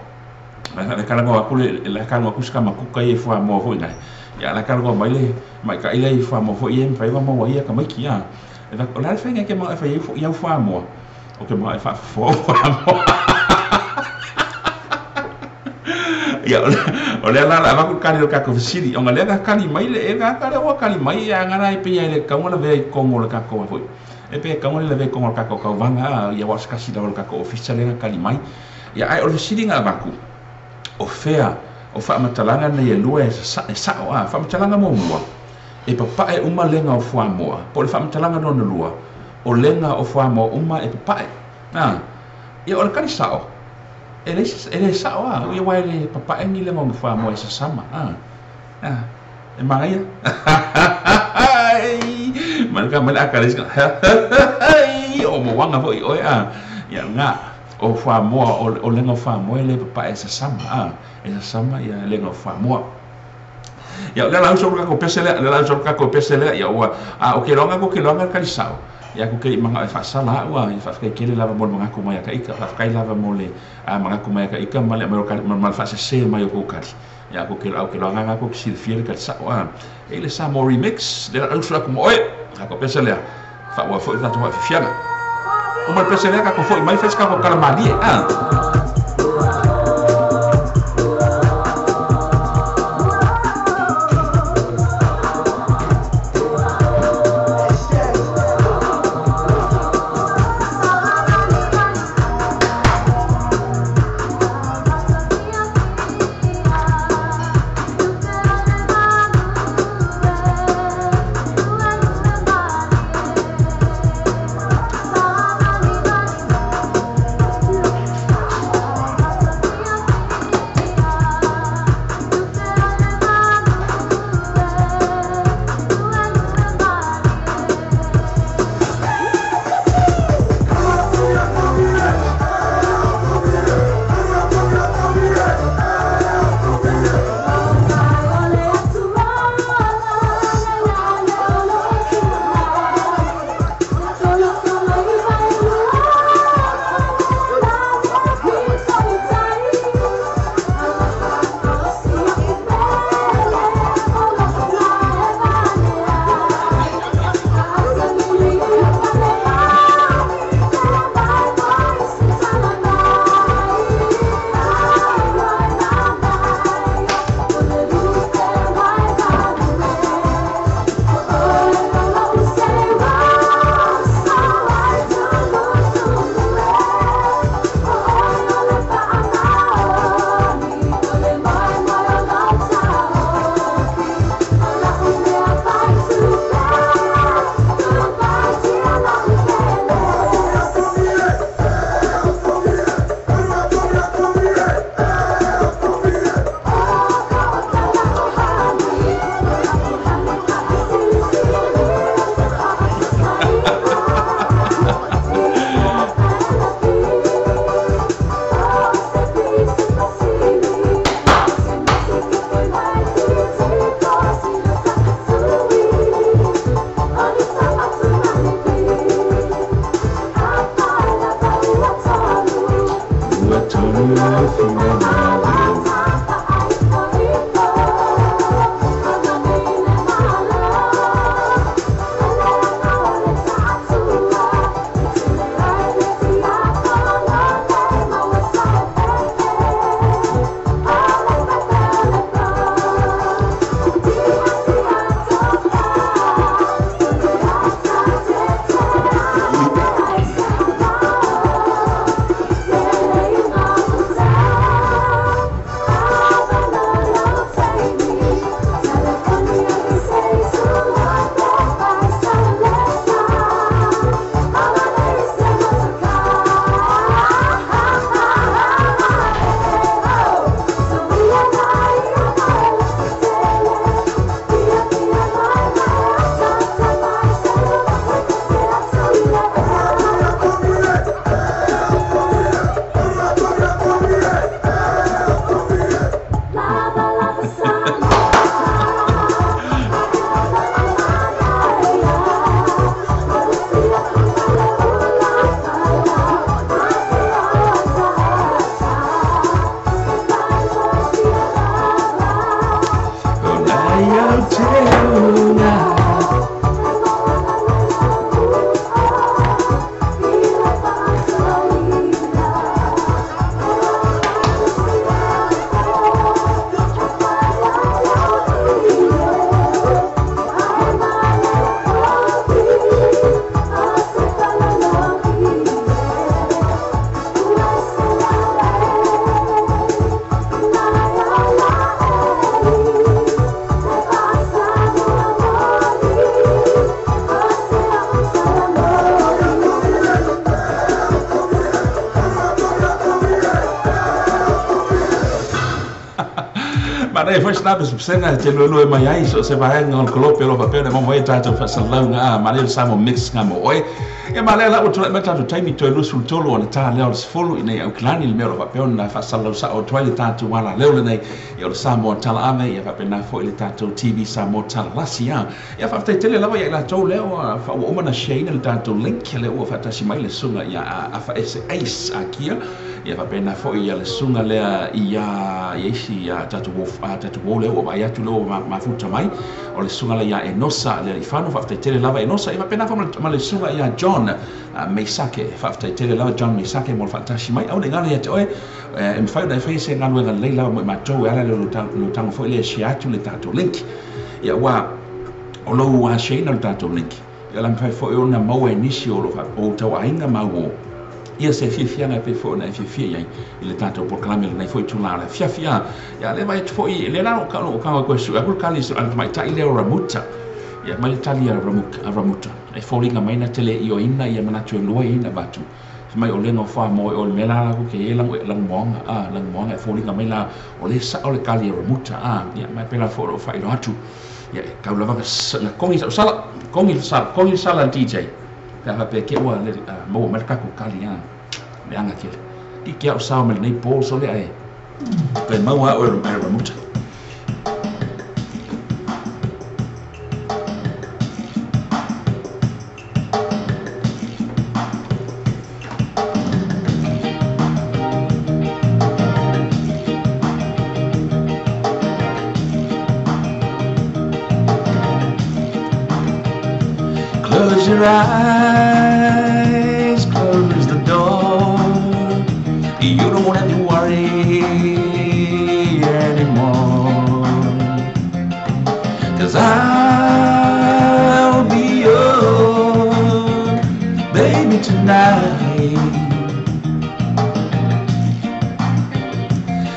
Le talanoa atu le la talanoa atu si tama kuka ia i fuamoa foi nae. Ia la talanoa mai le tamaitai lea i fuamoa foi ia e mafai ona maua ai ia tamaiti a. E vaai atu o le a le faiga e te manao e fai ai au fuamoa? Ou te manao e faafofoa au fuamoa. Ia o lea la o le a avatu le tali o le tatou fesili ona lea na tali mai le e gata lea ua tali mai ia gala e pei e le tatau ona lavea i totonu o le tatou foi. E pei e tatau ona lavea i totonu o le tatou tauvaga a ia aua o se tasi lava o le tatou ofisa lea na tali mai. Ia ae o le fesili na avatu o fea o faamatalaga nei e lua e sa'o a faamatalaga muamua e papae uma lega o fuamoa po o le faamatalaga lona lua o lega o fuamoa uma e papae a ia o le tali sa'o e le e le sa'o a ia aua e le papae ni lega o fuamoa e sasama a a e manaia ma le ma le aka le o moaga foi oe a ia lena o fuamoa o lega o fuamoa e le papae e sasama a e sasama ia lega o fuamoa. Ia o le ala uso o le tatou pese lea, le ala uso o le tatou pese lea, ia ua, a o ke loaga ko ke loaga le tali sa'o, ia ku ke i manaʻo e faasala a'u a, ia faafetai tele lava mo le manatu mai ia ka ita, faafetai lava mo le manatu mai ia ka ita ma le aumai o le ma le faasese mai o kou tali. Ia ku ke au ke loaga na ku ke silafia le tali sa'o a. E i le Samoa Remix, le ala uso atu mo oe, tatou pese lea, faaauau foi le tatou faafiafiaga. Uma le pese lea tatou foi mai fai se tatou tala malie a. Manaia foi sina pesepesega e te luelue mai ai so o se vaega o le kolope o lo o faapea ona e maua mai ai tatou faasalalauga a manaia le Samoa Mix nga mo oe. Ia ma lea la ua tulai mai le tatou taimi toe 23 ona ta lea o le 10 ina ia Aukilani le mea o lo o faapea ona faasalalau sao atu ai le tatou alaleo lenei ia o le Samoa Talaave ia faapena foi le tatou TV Samoa Talalasi a. Ia faafetai tele lava ia i latou lea ua ua uma ona share ina le tatou link lea ua faatasi mai le susuga ia Afaese Ace Akia Ia faapena foi ia le susuga lea ia ia isi ia tatou uo tatou uo lea ua vaai atu lea ua mafuta mai o le susuga lea ia Enosa Lealiifano faafetai tele lava Enosa ia faapena foi ma le susuga ia John Meisake faafetai tele lava John Meisake mo le faatasi mai aua ne i galo ia te oe e mafai ona e faia se galuega lelei lava mo i matou e ala i le lou tago foi lea e share atu le tatou link ia aua o lou share ina o le tatou link ia o le a mafai foi ona maua e nisi o ou tauaiga ma au ia se fiafiaga e pei foi ona e fiafia i ai i le tatou polokalame i lenei foi itula o le afiafi. A, ia, lea vaai atu foi, lea la o lou tago e toe sue atu le tali a le tamaitai lea o Ramuta. Ia, aumai le tali a Ramuta, e foliga mai na te le ioeina ia manatu e lua ia ina avatu. Fai mai o lea na ofa mo oe, o le mea la latou te i ai lanumoaga, a, lanumoaga e foliga mai la o lea sao le tali a Ramuta, a, ia, ma e pēlā foi o lou faailoa atu. Ia, e tau lava na kogi sau sala, kogi le sala, kogi le sala a le DJ. Pe a faapea ke ua maua mai le tatou tali a leaga tele. Titi au sao mai lenei po sole ae toe maua au e Ramuta. Close your eyes, close the door. You don't have to worry anymore. 'Cause I'll be your baby tonight.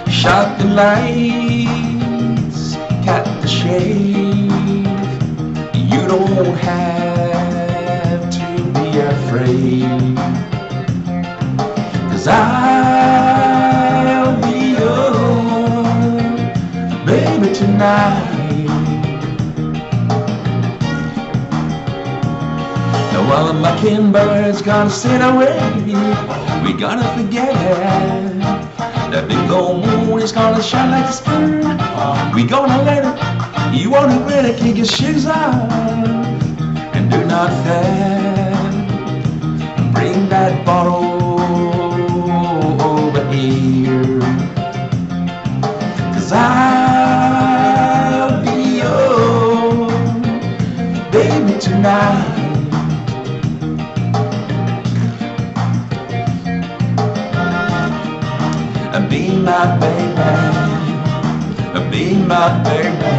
Shut the lights, cut the shade. You don't have to be afraid. 'Cause I'll be your baby tonight. Now while the mockingbird's gonna sit away, we gonna forget it. That big old moon is gonna shine like a spoon. We gonna let it. You wanna really kick your shoes off and do nothing. Bring that bottle over here. Be my baby, be my baby,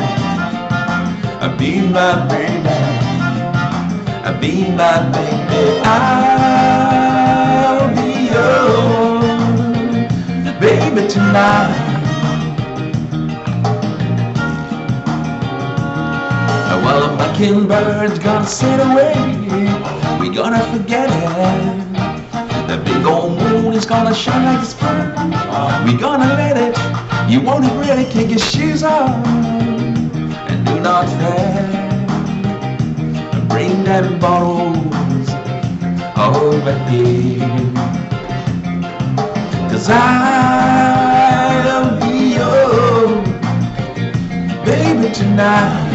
be my baby, be my baby. I'll be yours, baby, tonight. Well, the mockingbird's gonna sail away. We gonna forget it. The big old moon is gonna shine like it's fun. We gonna let it. You won't regret it. Kick your shoes off and do not fret. Bring them bottles over here, 'cause I'll be your baby tonight.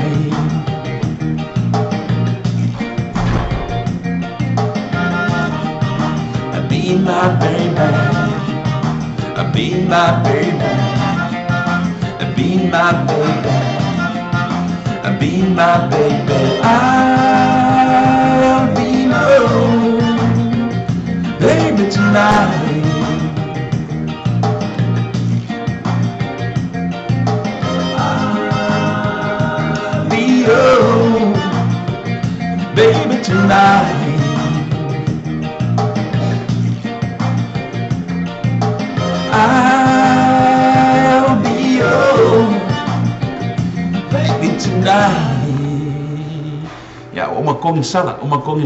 Be my baby, be my baby, be my baby, be my baby. I'll be your baby tonight. I'll be your baby tonight. I'll be your baby tonight. Ia, o makongi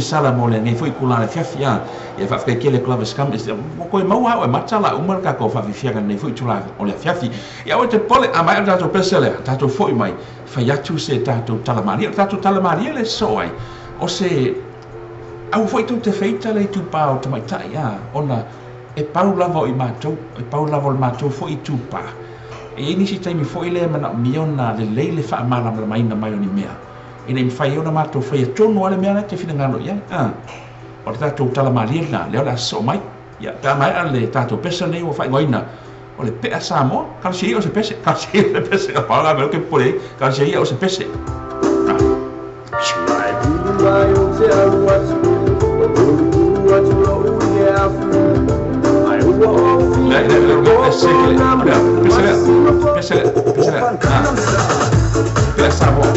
sala mo le nei foi kula le fiafi ia. Ia whaafkai kula skam is mo koe maua au e matala umar ka ko whaafifianga nei foi tula o le fiafi. Ia o te pole a mai o tātou pese le, tātou foi mai, whai atu se tātou talamari, o tātou talamari le so ai. O se au foi tau te wheita le tupā o tamaitai ia, ona e pau lava o i mātou, e pau lava o le mātou foi i tupā. E nisi taimi foi le mana mia ona le leile wha malamala mai o ni mea. Ina i mwhai ona mātou whai a tonu ale mea te whina ngano ia. O le tātou talamalia na, leo le aso mai. Ia, pea mai a le tātou pesa nei o whai ngoina. O le pea Samoa, kala se ia o se pese, kala se ia o se pese, ka pao ngā mea ke pore, kala se ia o se pese. Mai mai o te aru atu, uru atu lo ui e afu. Ai ua o Le, le, le, le, pese le, pese le, pese le, pea Samoa.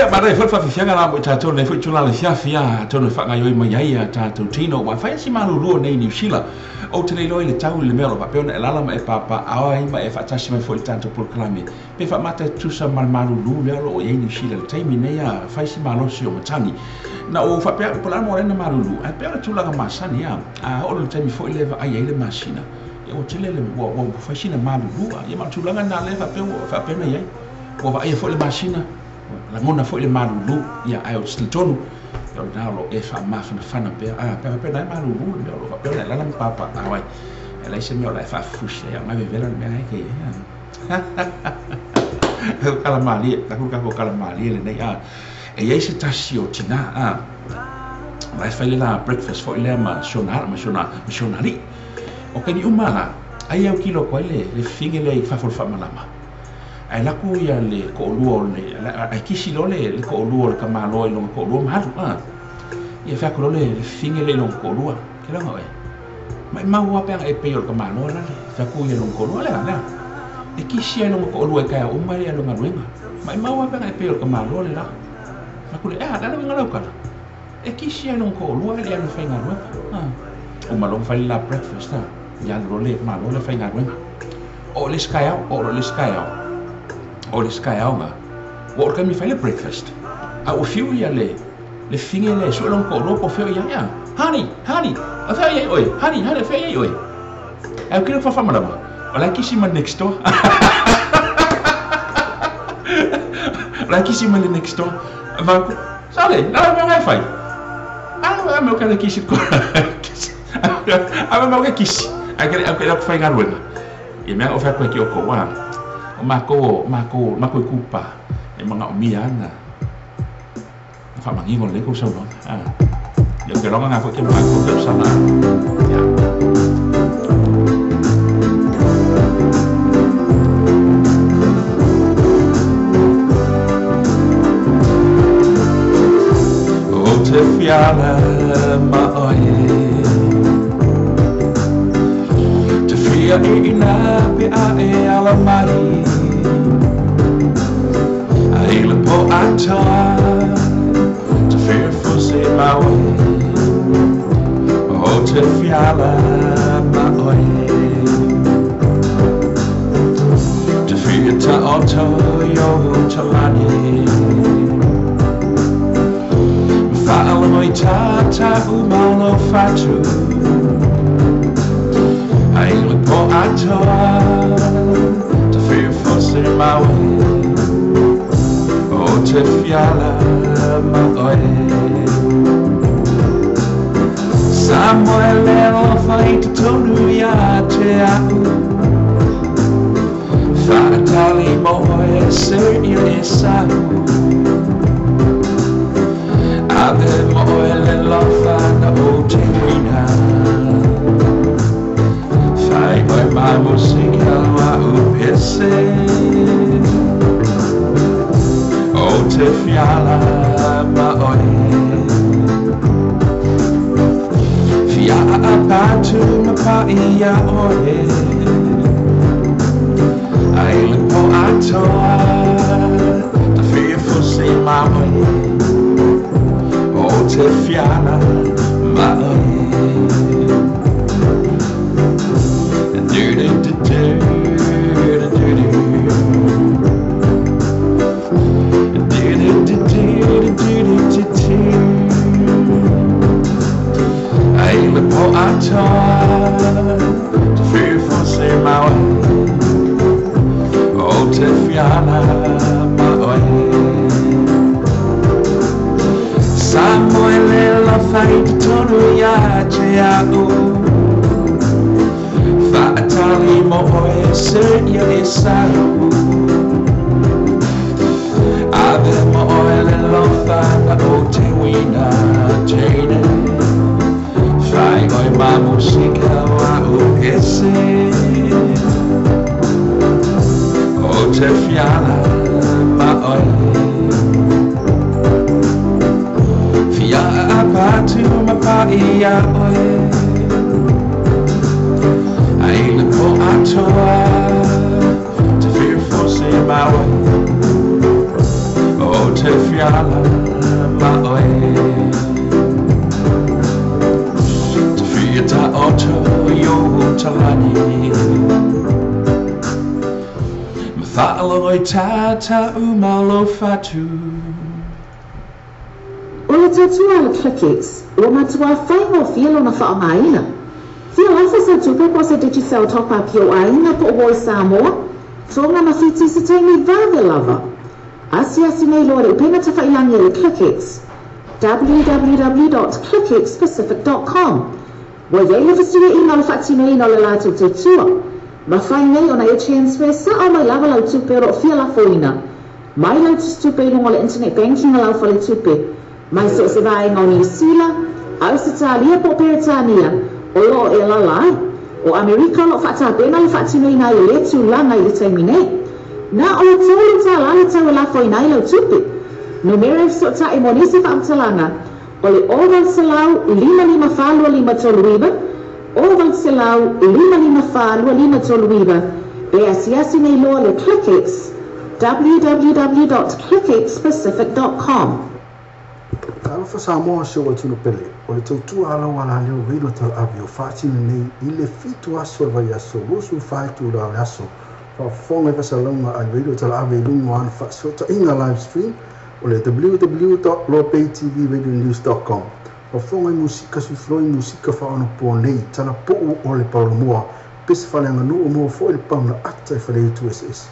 Ia ma dai foi faafiafiaga la mo i tatou lenei foi itula le afiafi a atonu e faagaoioi mai ai a tatou tino ua fai si malulu nei Niu Sila. Ou te le iloa i le tau i le mea o lo o faapea ona e alaala ma e papaaao ai ma e faatasi mai foi i le tatou polokalame pe faamata e tutusa ma le malulu lea o lo o i ai Niu Sila i le taimi nei a fai si malosi o matagi. Na ou faapea atu po o le a le mea ua ala ai ona malulu ae pei o le tulaga masani a a oo i le taimi foi lea e vaai ai le masina ia ua tele le ua fai sina malulu a ia ma o le tulaga lena lea faapea ua faapea ona i ai. Ua vaaia foi le masina, ua lagona foi le malulu, ia ae ou te talitonu, ia o lena o lo o e faamafanafana pea, a pe a faapea o lena e malulu le mea o lo o faapea ona e alaala ma papaaao ai. E leai se mea o le a e faafufusi ai, a o lena e vevela le mea lena e te i ai. Kala malie, taku le tatou kala malie lenei, a. E i ai se tasi o tinā, a, o la e fai le la breakfast foi lea ma si ona ala, ma si ona, ma si ona alii. O taimi uma la, ai e autilo atu ai le, le fafine lea i fafo o le faamalama. Ae alu atu ia le toalua o le, ae kisi loa le toalua o le tamaloa i lona toalua ma alu, a. Ia fai atu loa le fafine lea i lona toalua, ke laga oe, maimau lava pe ana e pei o le tamaloa lale. Fai atu ia i lona toalua, lea, lea, e kisi lava i lona toalua i taeao uma ia lona galuega. Maimau lava pe ana e pei o le tamaloa le la. Fai atu lea, e a, le a le uiga o lau tala? E kisi lava i lona toalua ae le i alu e faigaluega, a. Uma loa ona fai le la breakfast, a, ia alu loa le tamaloa lea e faigaluega. Oo i le isi taeao, oo loa i le isi taeao, oo i le isi taeao na, ua oo i le taimi e fai le breakfast, a ua fiu ia le, le fafine lea e sue lona toalua po o fea o i ai, a, Honey, honey, o fea o i ai oe? Honey, honey, o fea o i ai oe? Ae ou te iloa faamalama, o la e kisi mai le next door. O la e kisi mai le next door. Ma, sale, la le mea na e fai? A, a mea o ke kisi kisi. A mea o ke kisi. Ai ke au ke au faigaluega. I mea o fai atu ai ki outou, a, o matou o matou, matou i kupa e manaomia ana na faamanino lelei kou saunoaga. A, ia ou te iloa na foi ke matou tausaga. Ia. Ou te fiala ma oe. Te fia iina pe a e ala mai. A i le po atoa. Te fia fusi ma oe. O te fiala ma oe. Te fia taoto i ou talani. Whaalogo i tātau malo whatu. Ai le po atoa. Te whiu fose ma oe. O te fiala ma oe. Samoa le alofa i totonu ia te au. Whaatali mo oe se i le sau. Ave mo oe le alofa na o te uina. Whai oe mai mo se au a u pese. O te fiala ma oe. Fia a patu ma pa ia oe. Ai le po atoa. Te fia fusi ma oe. O te fiala ma oe. Do do do do do do do. Do do do do do do do do. Ai le po atoa. Te fia fusi ma oe. O te fiala ma oe. Samoa le alofa i totonu ia te au. Whaatali mo oe se ia e sau. Ave mo oe le alofa na o te uina teine. Whai oe ma musika o a u pese. O te fiala ma oe. Fia a patu ma pa ia oe. Ai le po atoa. Te whiu fose ma oe. O te te fiala ma oe. Te fia ta oto i o talani. Whaalongo i tata umalo fatu. O le tautua a le ClickX, ua matua faigofie lona faaaogaina. Fia lafo sau tupe po o se Digicel top up i ou aiga po o uo i Samoa, Tonga ma Fiti i se taimi vave lava. Asiasi nei loa i le upega tafailagi a le ClickX, www.clickxpacific.com. Ua i ai le fesuiaiga o le faatinoina o le latou tautua. Mafai nei ona e transfer sa'o mai lava lau tupe o lo o fia lafoina mai lau tusitupe i luga o le internet banking a lau faletupe mai so o se vaega o Niu Sila, Ausetalia po o Peretania o lo o e alaala ai. O Amerika o lo o faatapena le faatinoina ai o lea tulaga i le taimi nei. Na o le $3 le tau e lafoina ai lau tupe. Numera e fesootai mo nisi faamatalaga o le 0800 554 2539, 0800 554 2539. E asiasi nei loa le ClickX, www.clickxpacific.com. Talofa Samoa si ou atunuu pele, o le tautua a lau alaleo Radio Talaave o faatino nei i le 7 aso o le vaiaso 24 itula o le aso. Faafofoga i fasalauga a le Radio Talaave i luga o ana faasootaiga live stream o le www.loapaytvradionews.com. Faafofoga i musika suifiloi musika faaonaponei talapuu o le paolomoa pese faaleaganuu maua foi le pauna ata i faleitu eseese.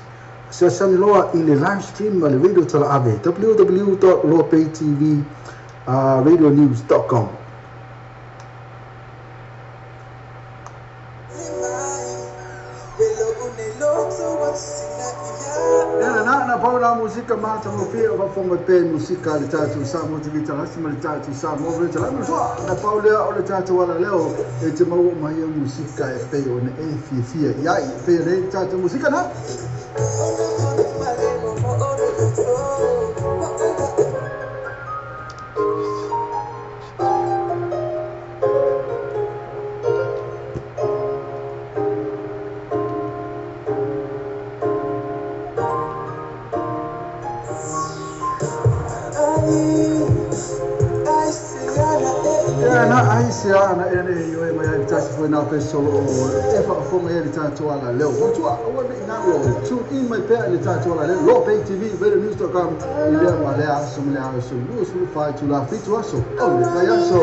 Asiasi loa i le live stream a le Radio Talaave www.loapaytvradionews.com. Ia na na pau la musika matagofie o faafofoga pea i musika a le tatou Samoa TV Talasi ma le tatou Samoa Radio Talasi. Soa na pau lea o le tatou alaleo e te maua mai ia musika e pei ona e fiafia i ai e pei ona e le tatou musika na. Ia na ai se ana e nei ioe mai ai tasi foi na pe solo o e faafofoga ia le tatou alaleo. Matua aua nei nalo tune in mai pea i le tatou alaleo Loapay TV radionews.com i lea ma lea aso ma lea aso 24 itula 7 aso o le vaiaso.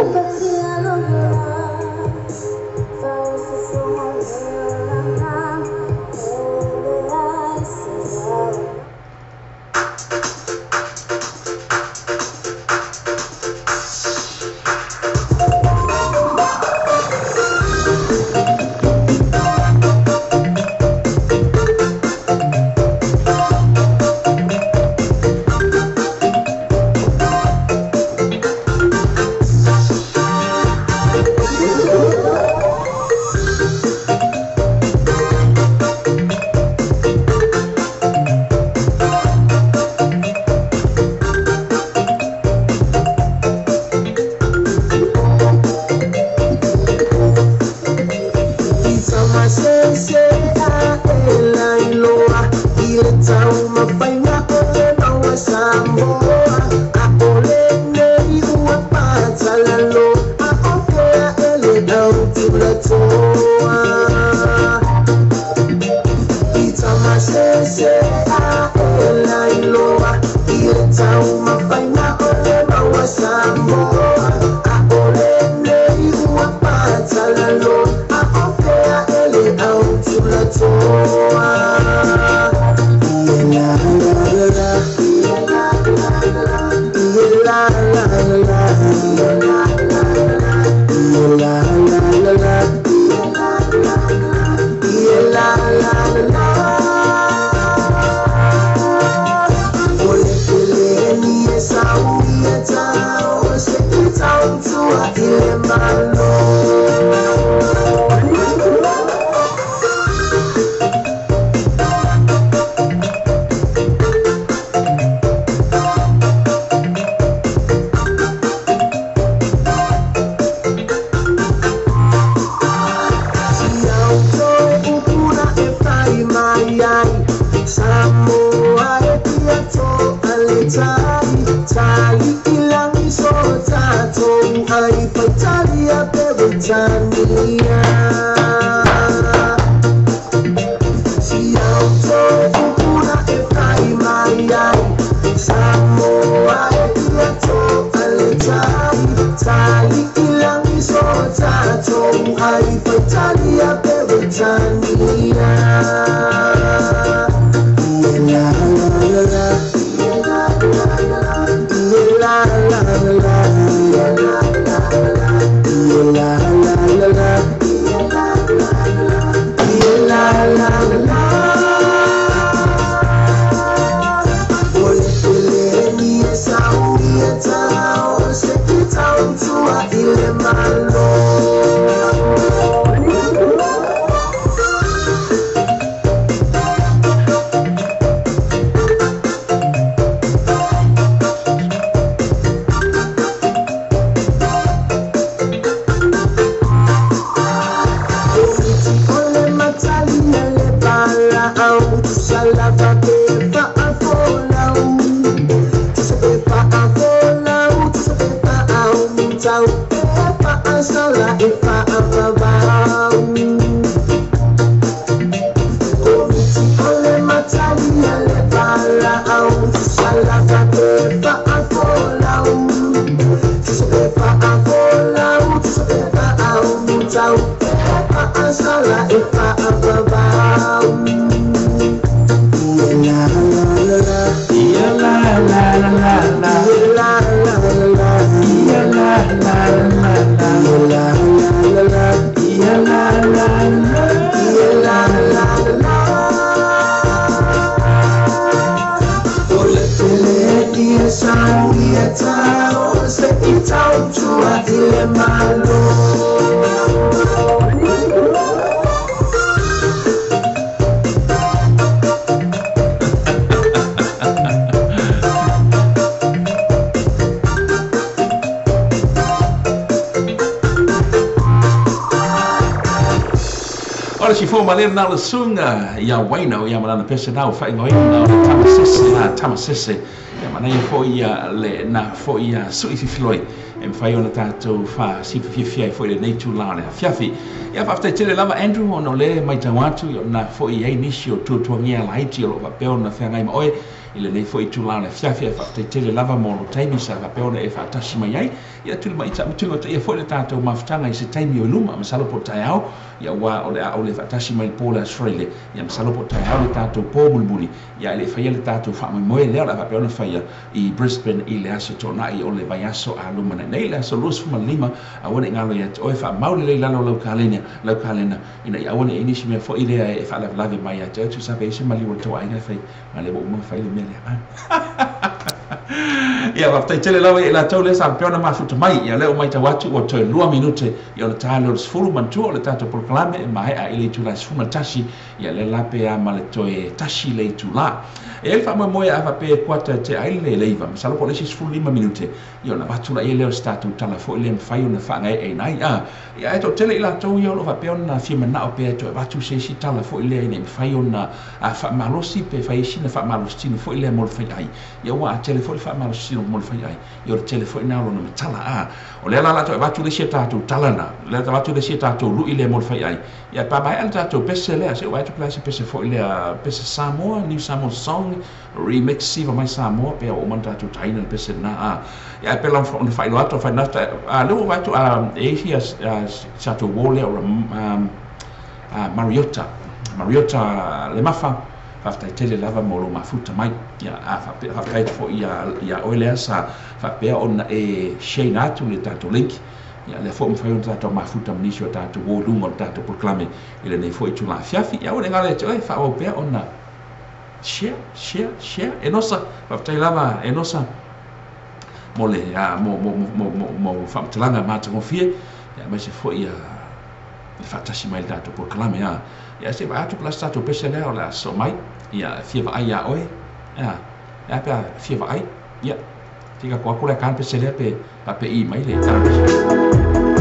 Yes, isi fua ma lea na o le suga ia Waina ia ma lana pese na o faaigoaina o le Tamasese a Tamasese ia manaia foi ia le na foi ia suʻi fifiloi e mafai ona tatou faasififiafia ai foi lenei itulā o le afiafi. Ia faafetai tele lava Andrew ona o lea e matau atu ona foi i ai nisi o tuatuagia laiti o loo faapea ona feagai ma oe i lenei foi itulā o le afiafi. Ae faafetai tele lava mo lo taimi sa faapea ona e faatasi mai ai. Ia tulimaita tulimataia foi le tatou mafutaga i se taimi o i luma, masalo po o taeao, ia ua o le a ou le faatasi mai le po o le Aso Faraile, ia masalo po o taeao le tatou po mulimuli, ia ae le i faia le tatou faamoemoe lea o le a faapea ona faia i Brisbane i le aso Toonai o le vaiaso a lumanai nei, le aso 25. Aua ne i galo ia te oe, faamau lelei i lalo o lau kalena, lau kalena, ina ia aua ne i ai nisi mea foi lea e faalavelave mai ia te oe, tusa pe i ai se maliu o le tou aiga e fai, a o lea ua uma ona fai le mea lea. Ia, faafetai tele lava ia i latou lea sa faapea ona mafuta mai. Ia, o lea ua matau atu ua toe 2 minute ia ona ta lea o le 10. Manatua o le tatou polokalame e maea i le itula e 11. Ia, lea la pe a ma le toe tasi le itula. E i ai le faamoemoe a faapea e kuata e tea ai le 9, masalo po o le isi 15 minute, ia ona avatu laia lea o se tatou tala foi lea e mafai ona faagaeeina ai. A, ia, ae toatele i latou ia o lo o faapea ona fia manao pea e toe avatu se isi tala foi lea ina ia mafai ona faamalosi pe fai ai sina faamalositino foi lea mo le faiai. Ia ua tele foi le faamalositino mo le faiai, ia o le tele foi lena o lona matala. A, o lea la o le a toe avatu le isi a tatou tala na, o lea avatu le isi a tatou lui lea mo le faiai. Ia pa maea le tatou pese lea, se i ou vaai atu pe o le a se pese foi lea, pese Samoa, New Samoa Song, Remix Siva Mai Samoa, pe ua uma ona tatou taina le pese lena. A, ia ae pei la ona faailoa atu, fai a lea ua vaai atu e i ai si tatou uo lea o Mariota, Mariota Lemafa, faafetai tele lava mo lou mafuta mai. Ia, a faapea, faafetai atu foi ia oe lea sa faapea ona e share atu le tatou link. Ia, lea foi ua mafai ona tatou mafuta ma nisi o tatou uo i luga o le tatou polokalame i lenei foi itula afiafi. Ia, aua ne i galo ia te oe, faaauau pea ona share, share, share. Enosa, faafetai lava Enosa mo le mo mo mo mo mo faamatalaga matagofie, ia aemaise foi ia le faatasi mai i le tatou polokalame. A, ia se i vaai atu po o le a se tatou pese lea o le a sosoo mai. Ia fia vaai ia oe. A, e a pe a fia vaai. Ia, se i tatou atu lea ka le pese lea pe faapei mai le tala.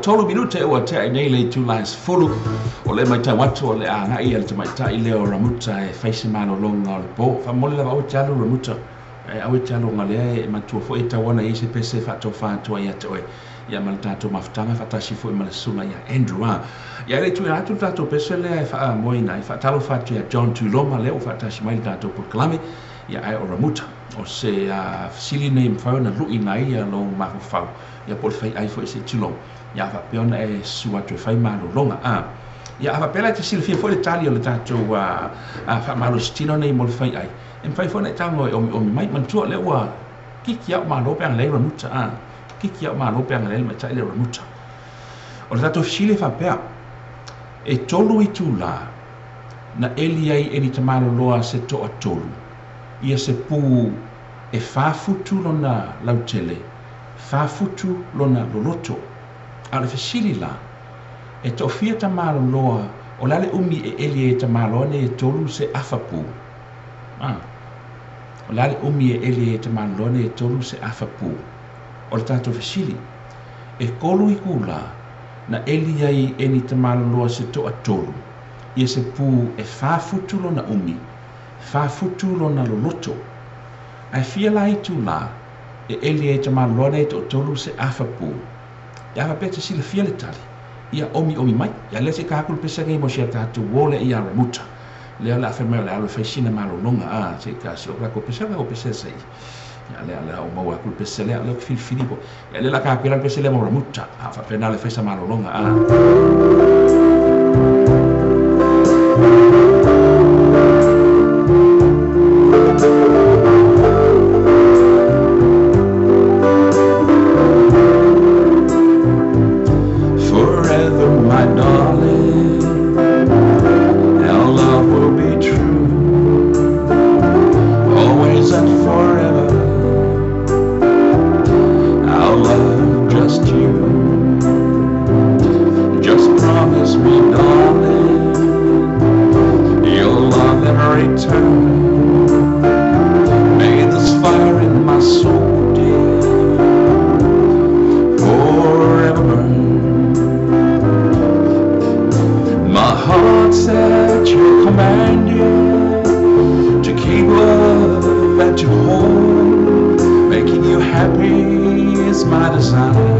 tolu minute ua tea ai nei le itula e 10. O lea e matau atu o le a agai le tamaitai lea o Ramuta e fai se malologa o le po. Faamomoli lava aua e te alu Ramuta. Aua e te alu ona o lea e matua foi e tau ona i ai se pese e faatofa atu ai ia te oe. Ia ma le tatou mafutaga faatasi foi ma le susuga ia Andrew a. Ia e le i tuuina atu le tatou pese lea e faamoeina ai, faatalofa atu ia John Tuiloma lea ua faatasi mai i le tatou polokalame. Ia ae o Ramuta, o se fesili nei e mafai ona lu'ina ai lou mafaufau, ia po o le fai'ai foi se i tulou, ia a faapea ona e susu atu e fai malologa. A. Ia a faapea la e te silafia foi le tali o le tatou faamalositino nei mo le fai'ai, e mafai foi ona e tago e omiomi mai. Manatua o lea ua kiki a'u malo pe ana leai Ramuta, a. Kiki a'u malo pe ana leai le maita'i lea o Ramuta. O le tatou fesili e faapea, e tolu itulā na ʻeli ai e ni tamaloloa se toatolu ia se pū e fa futu lona lautele, fa futu lona loloto. A o le fesili la, e toafia tamaloloa o le a le umi e ʻeli ai e tamaloa nei e tolu se afa pū? A. O le a le umi e ʻeli ai e tamaloloa nei e tolu se afa pū? O le tatou fesili, e kolu itulā na ʻeli ai e ni tamaloloa se toatolu ia se pū e fa futu lona umi, fa futu lona loloto. Ae fia la itulā e ʻeli ai e tamaloloa nei e toatolu se afa pū? Ia a faapea e te silafia le tali, ia omiomi mai. Ia lea se i taha atu le pese nei mo si a tatou uo lea ia Ramuta. Lea o le a fai mai o le a alu e fai sina malologa, a, se i taha si o latou pese, o latou pese sa i. Ia lea o le a ou maua atu le pese lea, lea ou te filifili po. Ia lea o le a taha atu ai la le pese lea mo Ramuta, a faapena le fai sa malologa, a. Forever my darling, our love will be true, always and forever, I'll love just you. Just promise me, darling, you'll love in return. May this fire in my soul, dear, forever burn. My heart's at your command, dear, to keep love and to hold. Making you happy is my desire.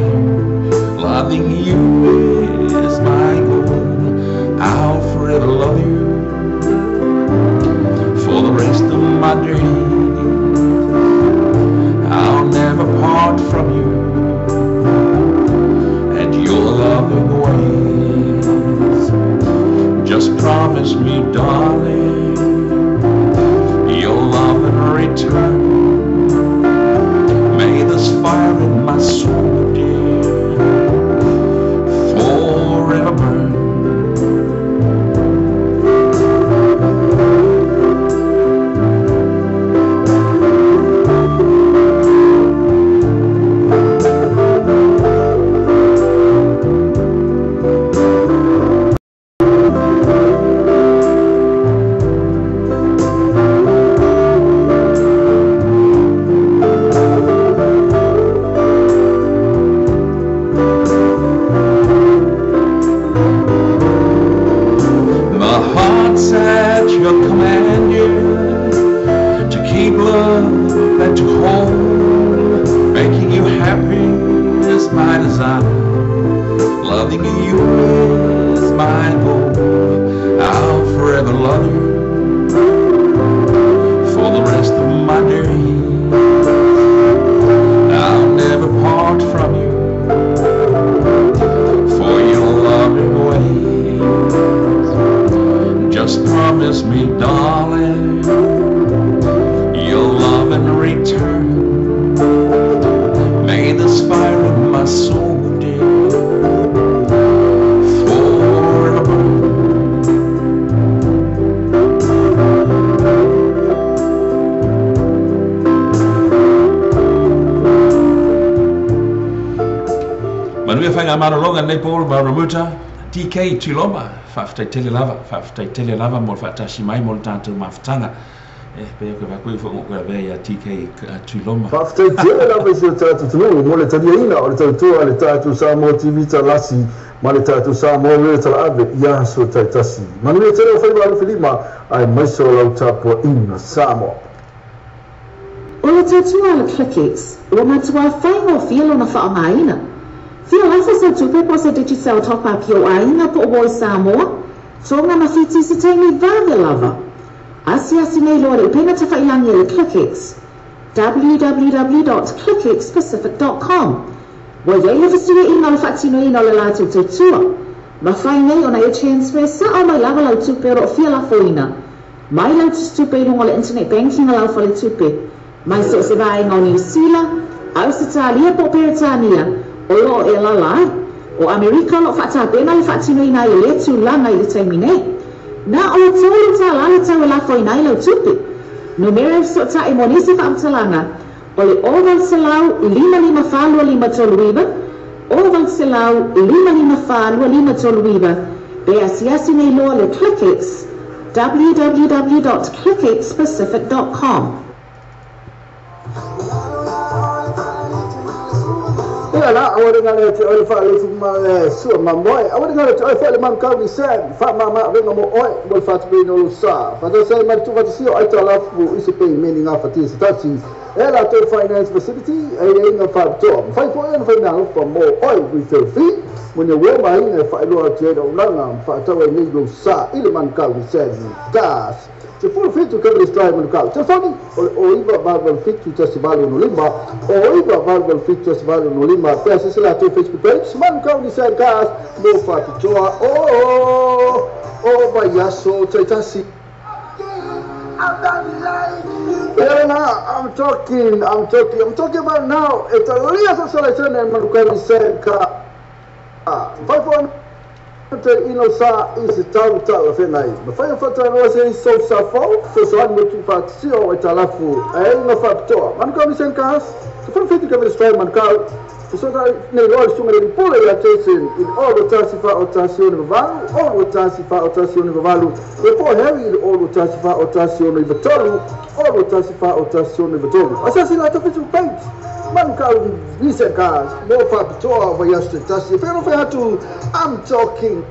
Loving you is my goal. I'll forever love you for the rest of my days. I'll never part from you and your loving ways. Just promise me, darling, your love in return. May this fire in my soul, dear, forever burn. My heart's at your command, dear, to keep love and to hold. Making you happy is my desire. Loving you is my goal. I'll forever love you for the rest of my days. I'll never part from you for your loving ways. Just promise me, darling, your love in return. May this fire in my soul, dear, forever burn. Manuia faigamalologa lenei po ma Ramuta DK Tuiloma. Faafetai tele lava, faafetai tele lava mo le faatasi mai mo le tatou mafutaga. Pe ko va ko fo ko la ia TK Tuiloma. Faafetai tele lava i si o tatou atunuu mo le taliaina o le tautua a le tatou Samoa TV Talasi ma le tatou Samoa Radio Talaave i aso taitasi. Manuia tele o faiva alofilima aemaise o lau tapuaʻiga Samoa. O le tautua a le ClickX ua matuā faigofie lona faaaogaina. Fia lafo sau tupe po o se Digicel Top Up i ou aiga po o uo i Samoa, Tonga ma Fiti i se taimi vave lava. Asiasi nei loa i le upega tafailagi a le ClickX, www.clickxpacific.com. Ua i ai le fesuiaiga o le faatinoina o le latou tautua. Mafai nei ona e transfer sao mai lava lau tupe o lo o fia lafoina mai lau tusitupe i luga o le internet banking a lau faletupe mai so o se vaega o Niu Sila, Ausetalia po o Peretania o lo o e alaala ai. O Amerika o lo o faatapena le faatinoina ai o lea tulaga i le taimi nei. Na o le $3 le tau e lafoina ai lau tupe. Numera e fesootai mo nisi faamatalaga o le 0800 554 2539, 0800 554 2539, pe asiasi nei loa le ClickX, www.clickxpacific.com. Ia la, aua le galo ia te oe le faalefu ma le sua mamoe. Aua le galo ia te oe foi le manukau ni Sam, faamama avega mo oe mo le faatupeina o lou sa. Faatasi ai ma le tuufaatasia o aitalafu i se peimeni gafatia se tasi e latou Finance Facility, aiaiga faapitoa. Mafai foi ona fai meaalofa mo oe retail fee mo ni uo maina e faailoa atu ai le auaunaga ma faatau ai nei lou sa i le manukau ni Sam Gas. 17 Cavendish Drive, Manukau. Telefoni o le 0988 71 865, 0988 71 865. Pe asiasi latou Facebook page, Manukau Nissan Cars mo faapitoa o o vaiaso taitasi. Ia lena, I'm talking, I'm talking, I'm talking about now. E talia sa sala i Manukau Nissan Cars. Mafai foi te ino sa i se tau talafeagai. Mafai ona faatalanoa se isi sou sa fou, fesoasoani mo tuufaatasi o aitalafu aiaiga faapitoa. Manukau Nissan Cars, 17 Cavendish Drive, Manukau. Fesootai nei loa le susuga i le alii pule ia Jason i le 621 4 1 6 8, 614 1 6 8, ia po o Harry i le 614 1 6 9 3, 614 1 6 9 3. Asiasi latou Facebook page. Manukau Nissan Cars mo faapitoa vaiaso taitasi. E fealofai atu, I'm talking.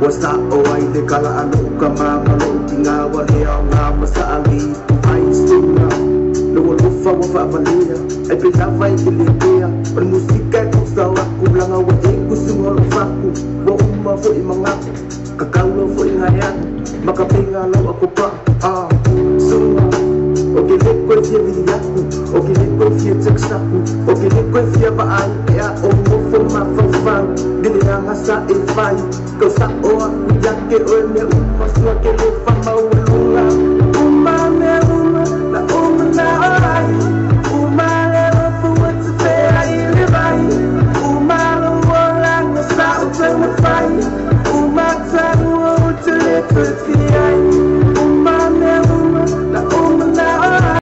Ua sa'o ai le kala a lo'u kamā ma lo'u tigā ua le aogā ma saʻali ipu ai suga lou alofa ua faavalea ai pe lava e te lepea o le musika e tausao aku laga ua e kusuga o lo'u faku ua uma fo'i magaku kakau lau fo'iga e alu ma ka pega lau akopa'a a suga o ke lē koe fia vili aku o ke lē koe fia text aku o ke lē koe fia vaai ea o nofo mafaufau i le aga sa e fai kau sa'o aku ia ke oe mea uma suga ke lē faamaualuga uma mea uma la uma na ai uma le alofa ua tafea i le vai uma lou olaga sa ou taumafai uma taua ou te lē toe fia ai uma mea uma la uma na ai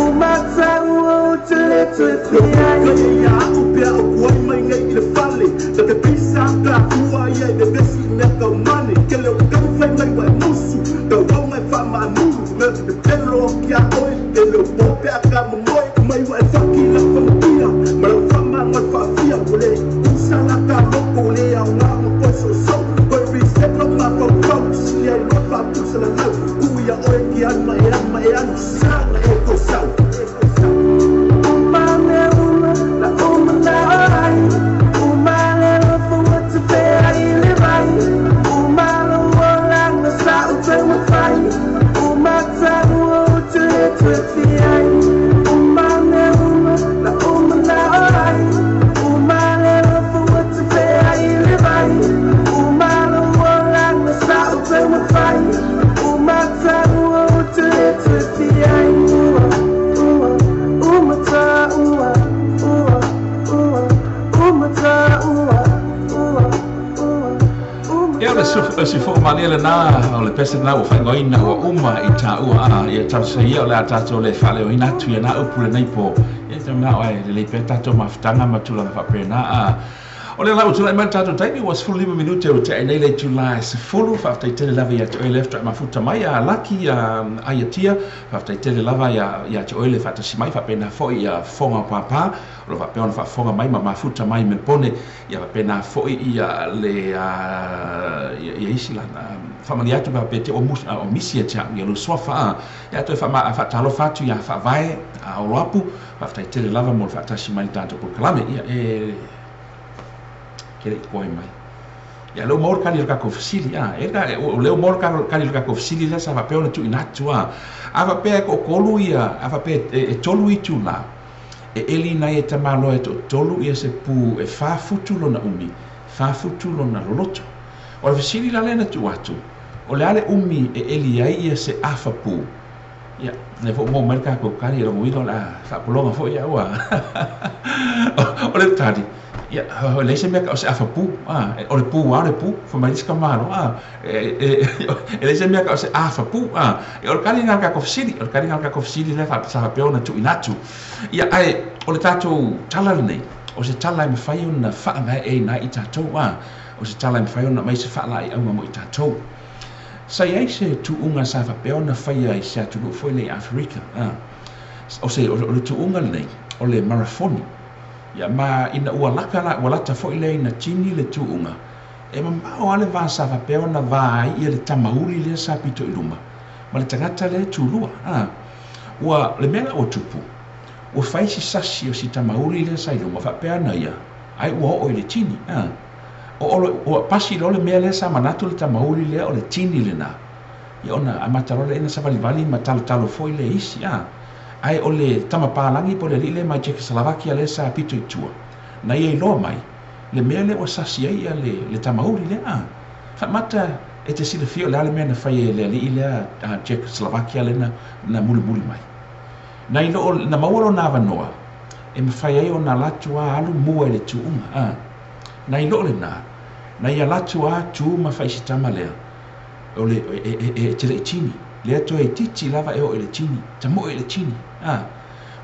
uma taua ou te lē toe fia ai Ia a'u pea o kuai mai nei i le fale Na te pisa ka ua ia i vevesi i mea taumane Ke leo taumafai mai ua e musu Tauauga e faamaamulu Mea te pepelo ki a oe Ke leo po pe a ka momoe Mai ua e faki lau famatia Ma lau faamaga o le faafia Ua le tusa la ta loko Ua le aoga ona toe soosoo Toe reset lou mafaufau Sili ai loa faapusalalau Tuu ia oe ki alu ma e alu ma e alu Sa na e toe sau Uma mea uma la uma na ai uma le alofa ua tafea i le vai uma lou olaga sa ou taumafai uma taua ou te lē toe fia ai uma mea uma la uma na ai uma le alofa ua tafea i le vai uma lou olaga sa ou taumafai uma taua ou te lē toe fia ai ua ua uma taua ua ua uma taua ua ua uma Ia, o le sifo'o malie lenā o le pese lenā ua faaigoaina ua uma i tāua a ia talosia ia o le a tatou le faaleoina atu ia nā upu lenei po ia te mana'o ae lelei pea tatou mafutaga ma tulaga faapena a O lea la ua tulai mai le tatou taimi ua 15 minute ua tea ai nei le itulā e 10. Faafetai tele lava ia te oe lea faatoa mafuta mai a Laki a Aiatia. Faafetai tele lava ia te oe le faatasi mai faapena foi ia Fofoga o Pāpā o lo o faapea ona faafofoga mai ma mafuta mai i Melbone ia faapena foi ia le ia isi la faamalie atu pe faapea te ua misi ia te au ia lou suafa a ia toe faatalofa atu ia Faavae a Oloapu. Faafetai tele lava mo le faatasi mai i le tatou polokalame ia e ke le i koe mai. Ia lea ua maua le kali o le tatou fesili a e la o lea ua maua le kali o le tatou fesili lea sa faapea ona tuuina atu a a faapea e toatolu ia a faapea e tolu itulā e ʻeli ai e tamaloa e toatolu ia se pu e 4 futu lona umi 4 futu lona loloto. O le fesili la lea na tuu atu o le a le umi e ʻeli ai ia se afa pu. Ia lea foi ua maua mai le tatou kali e lona uiga o le a faapologa foi ia ua o le tali ia leai se mea o se afa pu a o le pu a o le pu fai mai le isi tamaloa a e leai se mea o se afa pu a o le kali lena o le tatou fesili o le kali lena o le tatou fesili lea sa faapea ona tuuina atu. Ia ae o le tatou tala lenei o se tala e mafai ona faagaeeina ai i tatou a o se tala e mafai ona aumai se faalaeiauga mo i tatou. Sa i ai se tuuga sa faapea ona faia i se atunuu foi lea i Aferika a o se o le tuuga lenei o le marafoni. Ia ma ina ua laka la ua lata foi lea ina tini le tuuga e mamao lava le va sa faapea ona va ai ia le tamauli lea sa pito i luma ma le tagata lea e tulua a ua le mea la ua tupu ua fai si sasi o si tamauli lea sa i luma faapea ana ia ai ua oo i le tini a o ua pasi loa le mea lea sa manatu le tamauli lea o le tini lenā ia ona amata loa lea ina savalivali ma talotalo foi le isi a ae o le tamapalagi po o le alii lea mai Czechoslovakia lea sa pito i tua na ia iloa mai le mea lea ua sasi ai ia le tamauli lea a faamata e te silafia o le a le mea na fai e le alii lea a Czechoslovakia lea na mulimuli mai na i na maua lona avanoa e mafai ai ona alu atu a alu mua i le tuuga a na i loo lenā na ia alu atu a tu ma faisitama lea o le e te le i tini lea toe titi lava e oo i le tini tamoe i le tini a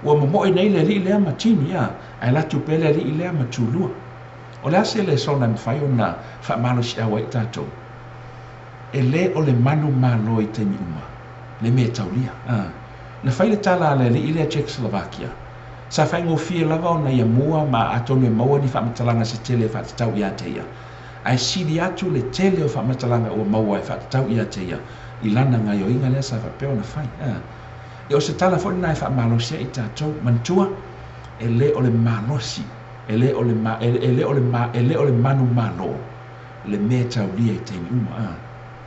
ua momoe nei le alii lea ma tini a ae alu atu pea le alii lea ma tulua. O le a se lesona e mafai ona faamalosiau ai tatou e lē o le manu malo i taimi uma le mea taulia a na fai le tala a le alii lea Czechoslovakia sa faigofie lava ona ia mua ma atonu e maua ni faamatalaga se tele e faatatau ia te ia. Ae sili atu le tele o faamatalaga ua maua e faatatau ia te ia i lana gaoioiga lea sa faapea ona fai. Ia o se tala foi lena e faamalosi ai i tatou. Manatua, e le o le malosi, e le o le ma, e, e le o le ma, e le o le manumalo le mea e taulia i taimi uma.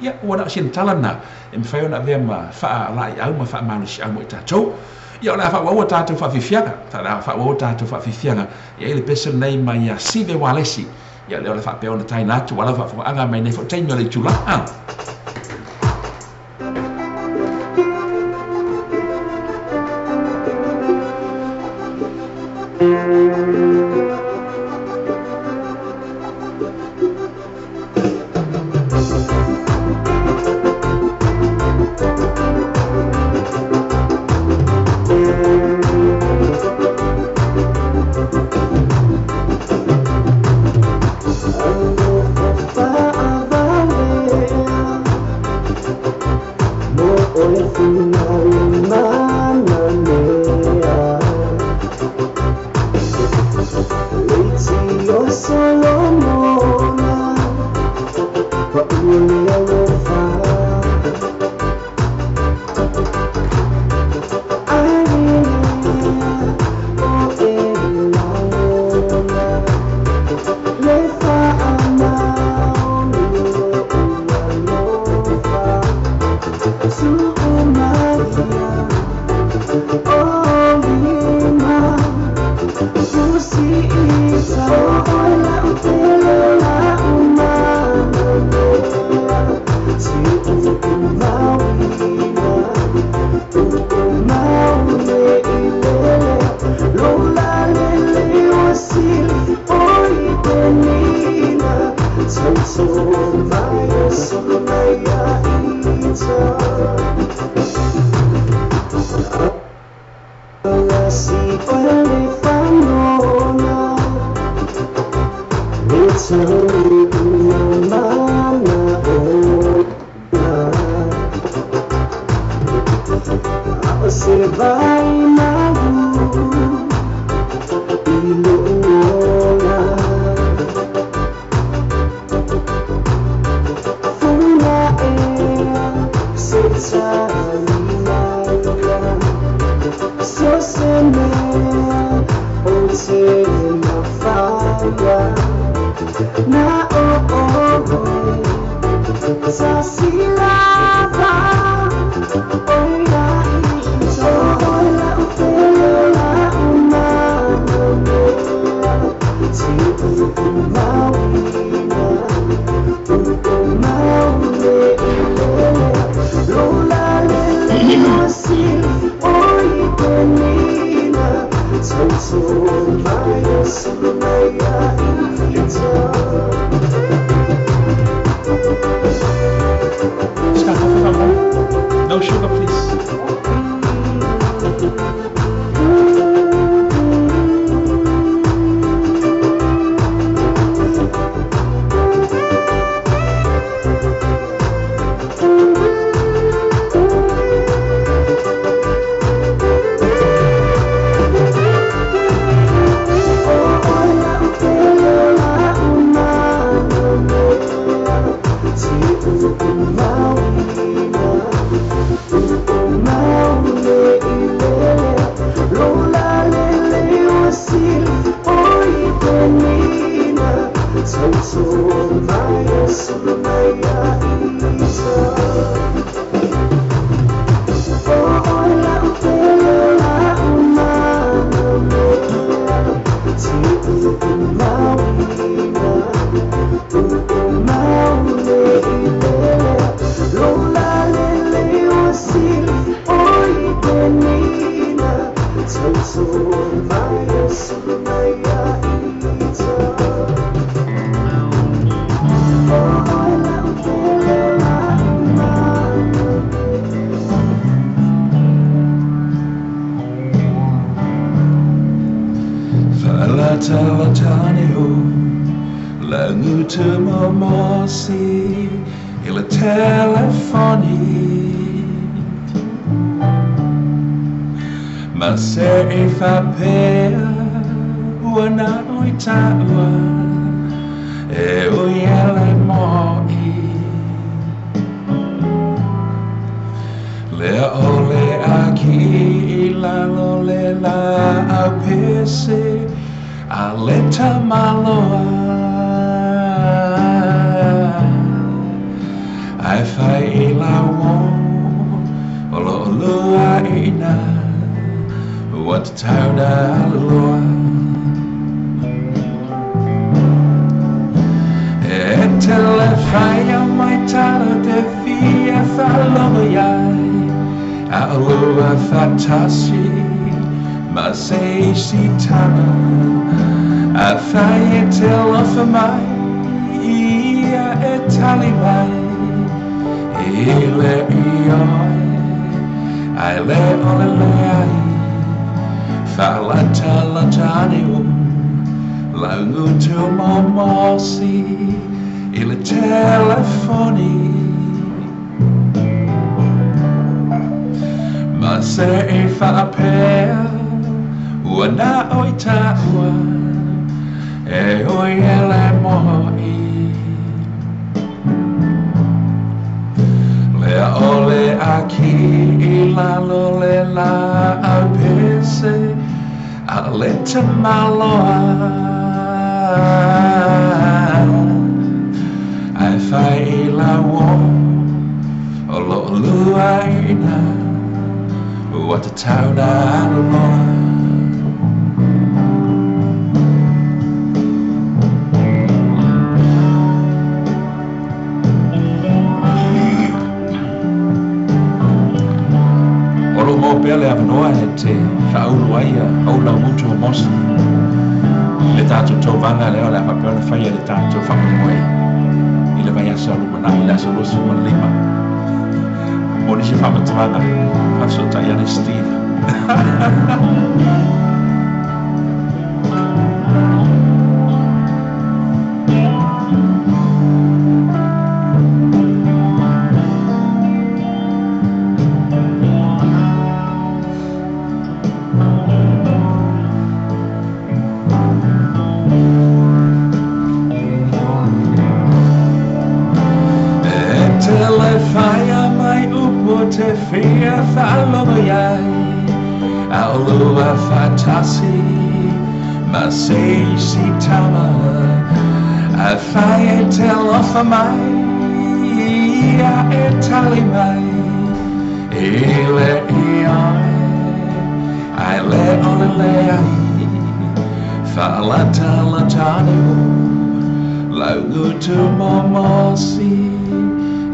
Ia, ua na o sina tala lena e mafai ona avea ma faalaiau ma faamalosiau mo i tatou. Ia, o le a faaauau a tatou faafiafiaga. O le a faaauau a tatou faafiafiaga. E i ai le pese lenei mai ia Sive Walesi. Ia, lea o le a faapea ona taina atu ua lau faafofogaaga mai nei foi taimi o le itula. No sugar, please. E ui e le mo'i Lea ole a ki i lalo le la au pese A le tamaloa Ai fai i la wo O lo lua ina Ua tatau na aloa E te le whai o mai taro te fia whalogo iai A o lua whatasi ma se isi tama A whai e te lofa mai ia e tali mai I le i oi ai le ole le ai Whalata lata ane u Laungu tu momosi I le telefoni Ma se e whaapea Ua na oi tāua E oi e le mo'i Lea ole a ki i lalo le la au pese A le te maloa Ai whai i la wo O lo lua ina Ua te tau na aloa O lo mo pea le awanoa e te whaulu ai a au lau mutu o mosi. Le tātou tauvaga lea o le a faapea ona faia le tātou faamoemoe i le vaiaso a lumanai i le aso 25. Mo nisi faamatalaga, faafesootai ane Steve. E te le whaia mai upu te whia whaalogo iai A o lua whatasi ma se isi tama A whai e te lofa mai ia e tali mai I le i oi ai le ole le ai Whaalata lata ane o Laungu tu momosi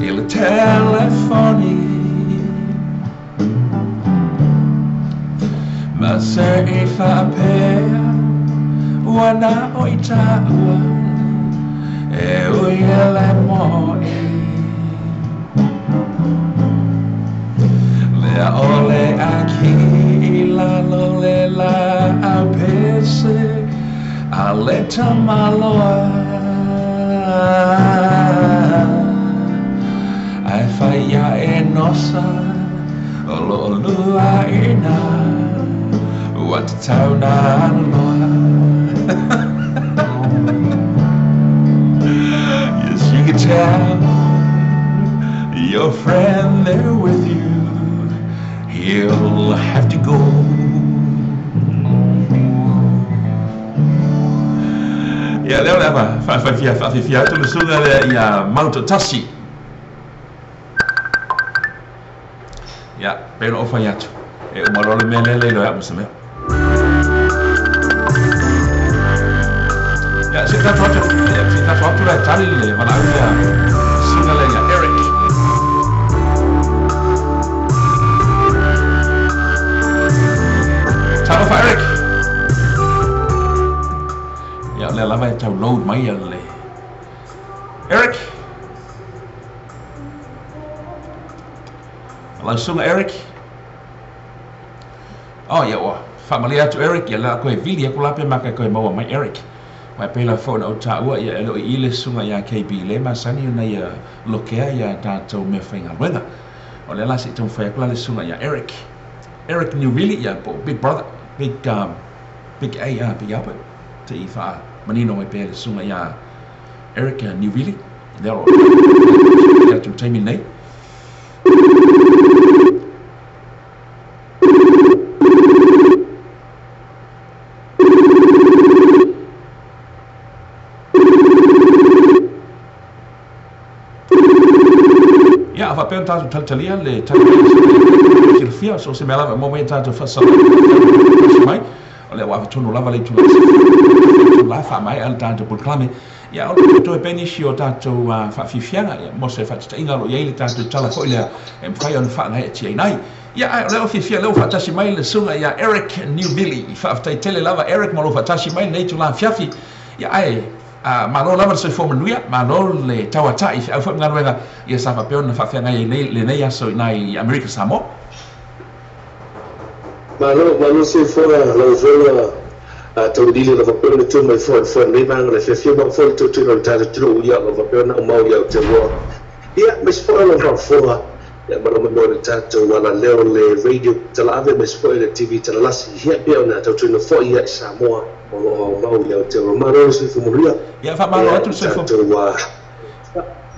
I le telefoni Ma se e whaapea Ua na oi tāua E ui e le moe Lea ole a ki i lalo le la au pese A le tamaloa Ai whai ia e nosa O lo lua ina Ua te tau na aloa Yes, you can tell your friend there with you He'll have to go. Ia lea o le ava faafafia faafifia atu le susuga lea ia Mautotasi. Ia, pei ona ou fai atu, e uma loa le mea lea le iloa ai ma se mea. Ia, se i tatou atu, ia, se i tatou atu la e tali le valaau ia susuga lea ia Eric. Talofa Eric! Ia, o lea lava e tau load mai ia le Eric! Lau susuga Eric! Oh, ia ua faamalie atu Eric, ia lea koe vili aku la pe maka koe maua mai Eric. Mai pei la foi ona ou taua ia e le o i le susuga ia KB le masani ona ia lokea ia tatou mea faigaluega. O lea la se i taumafai aku la le susuga ia Eric. Eric Niuvili ia po o Big Brother, Big um, Big A, ah, Big Albert. Te i faamanino mai pea le susuga ia Eric Niuvili lea o loo atu taimi nei. Ia, faapea ona tatou talitalia le tali mai o silafia so se mea lava e maua mai tatou faasalaga mai o lea ua afatonu lava le itula la faamaea le tatou polokalame. Ia, o le toe penisi o tatou faafiafiaga ia mo se faatitaiga o lo o i ai le tatou tala foi lea e mafai ona faagaeatia ai. Ia, ai o lea o fiafia lea ua faatasi mai le susuga ia Eric Niuvili. Faafetai tele lava Eric ma lou faatasi mai lenei itula afiafi. Ia, ae malo lava le soifua manuia, malo le tauata'i feau foi ma galuega ia sa faapea ona faafeagai ai lenei aso i nai Amerika Samoa. Malo, malo soifua lau Afioga Taulili o lo faapea ona tu mai foi foi lenei vaega o le fiafia mau foi le tautino o le tatou atunuu ia o lo faapea ona aumau i Aotearoa. Ia, aemaise foi o lau faafofoga ia ma lau mai le tatou alaleo le radio talaave aemaise foi le TV talalasi ia pei ona tautino foi ia i Samoa o lo o aumau i Aotearoa. Malo le soifua manuia. Ia, faamalo Ia, atu le soifua. Tatou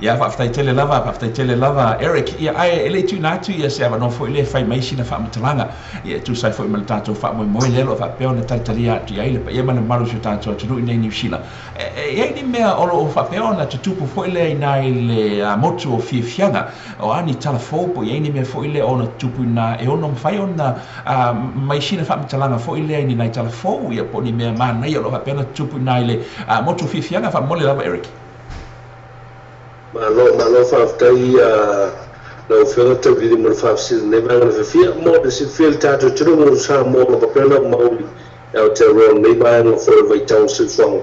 Ia, faafetai tele lava, faafetai tele lava Eric. Ia, ae e le i tuuina atu ia se avanoa foi lea e fai mai sina faamatalaga ia e tusa ai foi ma le tatou faamoemoe lea o lo o faapea ona talitalia atu i ai le paia ma le mamalu o si o tatou atunuu i inei i Niu Sila. E i ai ni mea o lo o faapea ona tutupu foi lea i ina i le motu o Fiafiaga, o a ni tala fou po o i ai ni mea foi lea o ona tutupu i ina e ono mafai ona mai sina faamatalaga foi lea i ni nai tala fou ia po o ni mea manaia o lo o faapea ona tutupu i ina i le motu o Fiafiaga. Faamomoli lava Eric. Malo, malo faafetai lau Afioga Taulili mo le faafesili i lenei vaega o le fiafia. Mo le silafia i le tatou atunuu o Samoa o lo o faapea ona mau i Aotearoa i lenei vaega foi o le vaitau o le soifuaga.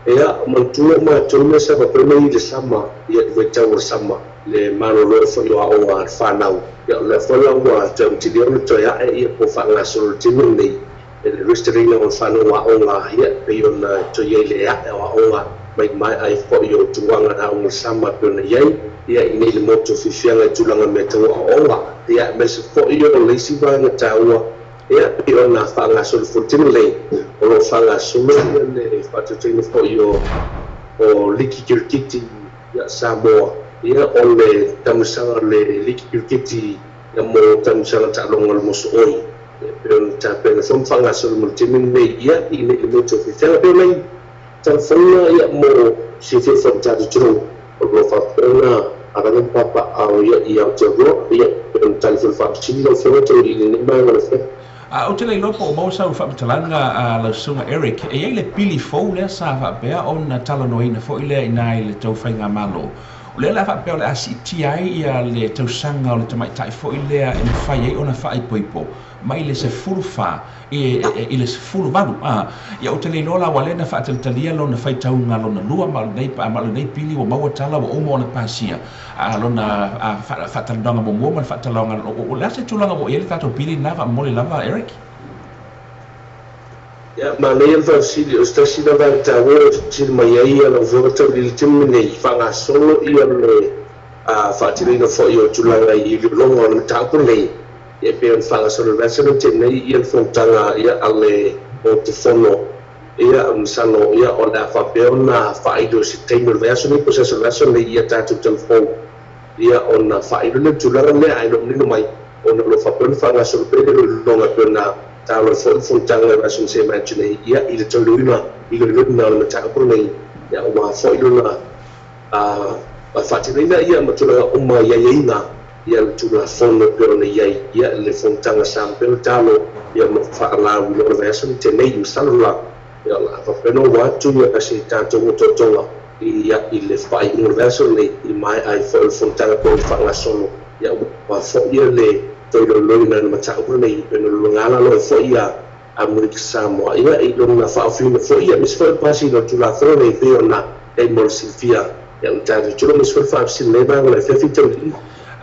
Ia, manatua matou mea sa faapea ona i le sama, ia le vaitau o le sama, le malolo foi o aoga a le fanau. Ia, o lea foi la ua toe amatalia ona toe ae ia po o faagasolo i le taimi lenei i le resitalaina o le fanau aoga, ia, pei ona toe i ai le ae o aoga mai maea ai foi o tulaga na aoga sama e pei ona i ai, ia, i nei le motu o fiafiaga i tulaga mea tau aoaoga, ia, aemaise foi o le isi vaega taua, ia, pei ona faagasolo foi i le taimi lenei, o lo o faagasolo ia le faatautaiga foi o liki kirikiti ia Samoa, ia, o le taamilosaga o le liki kirikiti ia mo taamilosaga taaloga o le mosooi, ia, pei ona tapena foi ma faagasolo mo le taimi lenei, ia, i nei le motu o fiafiaga pei ona i talafaiga ia mo silafia foi le tatou atunuu o lo o faapea ona alaga ma papaaao ia i Aotearoa, ia, pei ona tali foi le faafesili lau Afioga Taulili i lenei vaega o le afiafi. Ou te le iloa po o maua sau faamatalaga a lau susuga Eric, e i ai le pili fou lea sa faapea ona talanoaina foi lea i ina i le tou faigamalo. O lea o le a faapea o le a siitia ai ia le tausaga o le tamaitai foi lea e mafai ai ona faaipoipo mai le 14 i le 18. Ia, ou te le iloa la ua lea na faatalitalia lona faitauga lona lua ma o lenei, ma o lenei pili ua maua tala ua uma ona pasia lona faatalanoaga muamua ma le faatalanoaga. O le a se tulaga ua i ai le tatou pili lena faamomoli lava Eric? Ia, manaia le faafesili, o se tasi lava e taua e fesili mai ai lau Afioga Taulili i le taimi lenei, faagasolo ia le faatinoina foi o tulaga i iloiloga o le mataupu lenei, ia pei ona faagasolo i le vaiaso lea na tea nei ia le fonotaga ia a le o te fono, ia masalo ia o le a faapea ona faailo i se taimi o le vaiaso nei po o se aso o le vaiaso lenei ia tatou talafou ia ona faailo lea le tulaga lea ae le o manino mai ona o lo o faapea ona faagasolo pea le iloiloga e pei ona taua ai foi le fonotaga i le vaiaso na tea mai atu nei ia i le tauliuina iloiloina o le mataupu lenei ia aua foi lona faatinoina ia ma tulaga uma i aiaiga ia le Tulafono e pei ona i ai ia le fonotaga sa faapea ona talo ia ma faalauiloa le vaiaso na tea nei. Masalo la ia o le a faapea ona ua atu ia se tatou otootoga ia i le faaiuga o le vaiaso lenei i maea ai foi o le fonotaga pei ona faagasolo ia aua foi ia le toe iloiloina o le mataupu lenei pei ona lugala loa ai foi ia Amerika Samoa ia i lona faaofiina foi ia aemaise foi o le pasiina o le Tulafono lenei pei ona i ai mo le silafia ia o le tatou tulaga aemaise foi le faafesili i lenei vaega o le afiafi taulili.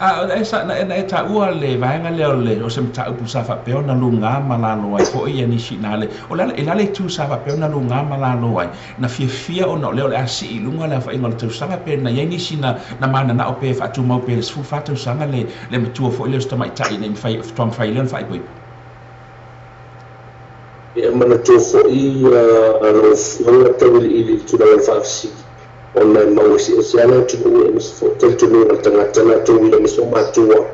A na e sa na e taua le vaega lea o le o se mataupu sa faapea ona lugā ma lalo ai foi ia nisi i na le o le ala i le itu sa faapea ona lugā ma lalo ai na fiafia ona o lea o le a sii i luga le aofaiga o le tausaga pe na i ai nisi na na mananao pe faatumau pea i le 14 tausaga le le matua foi lea o se tamaitai ina ia mafai faatoa mafai lea ona faaipoipo. Ia manatua foi lau Afioga Tauiliili i le tulaga o le faafesili. Ona e mau eseese lava le atunuu aemaise foi talitonuga o le tagata latou ia aemaise o matua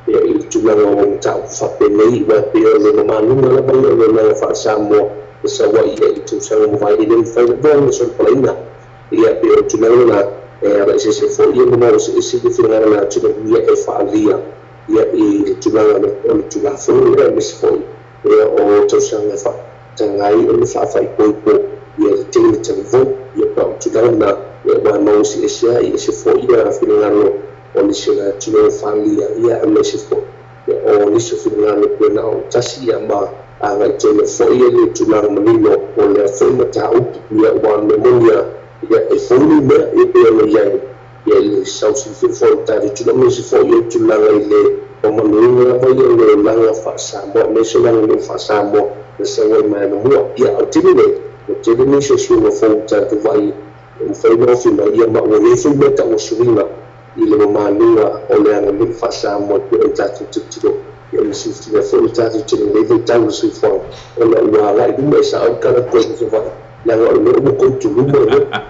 ia i le tulaga o mataupu faapenei aua e pei o le mamaluga lava ia o le agaga faa-Samoa e sau ai ia i tausaga mavae e le mafai lava ona solopalaina ia pei o le tulaga lena e ala eseese foi ia ma mau eseese le finagalo o le atunuu ia e faaalia ia i le tulaga o le Tulafono lea aemaise foi ia o tausaga e faataga ai ona faafaipoipo ia le tele talivou ia pa o le tulaga lena ia aua e mau eseese lava e ese foi ia finagalo o nisi o le atunuu e faaalia ia aemaise foi ia o nisi o finagalo pei na o tasi ia ma agai tele foi ia le tulaga manino o lea foi mataupu ia aua o le mea moni lava ia e fou le mea ia pei ona i ai ia i le sausilafia foi o le tatou tulaga aemaise foi o le tulaga i le mamaluina lava ia o le olaga faa-Samoa aemaise o le aganuu faa-Samoa na sau ai mai anamua. Ia a o le taimi nei, ua tele nisi o suiga fou ua tatou vaai ua mafai ona ofi mai ia ma ua i ai foi mea tau o suiga i le mamaluga o le aganuu faa-Samoa e pei ona tatou tilotilo ia ma silafia foi le tatou tele i lenei vaitau o le soifuaga ona ua agai i luma e sao le tala koe i Savaii leaga o le mea ua kou tuluma le mea.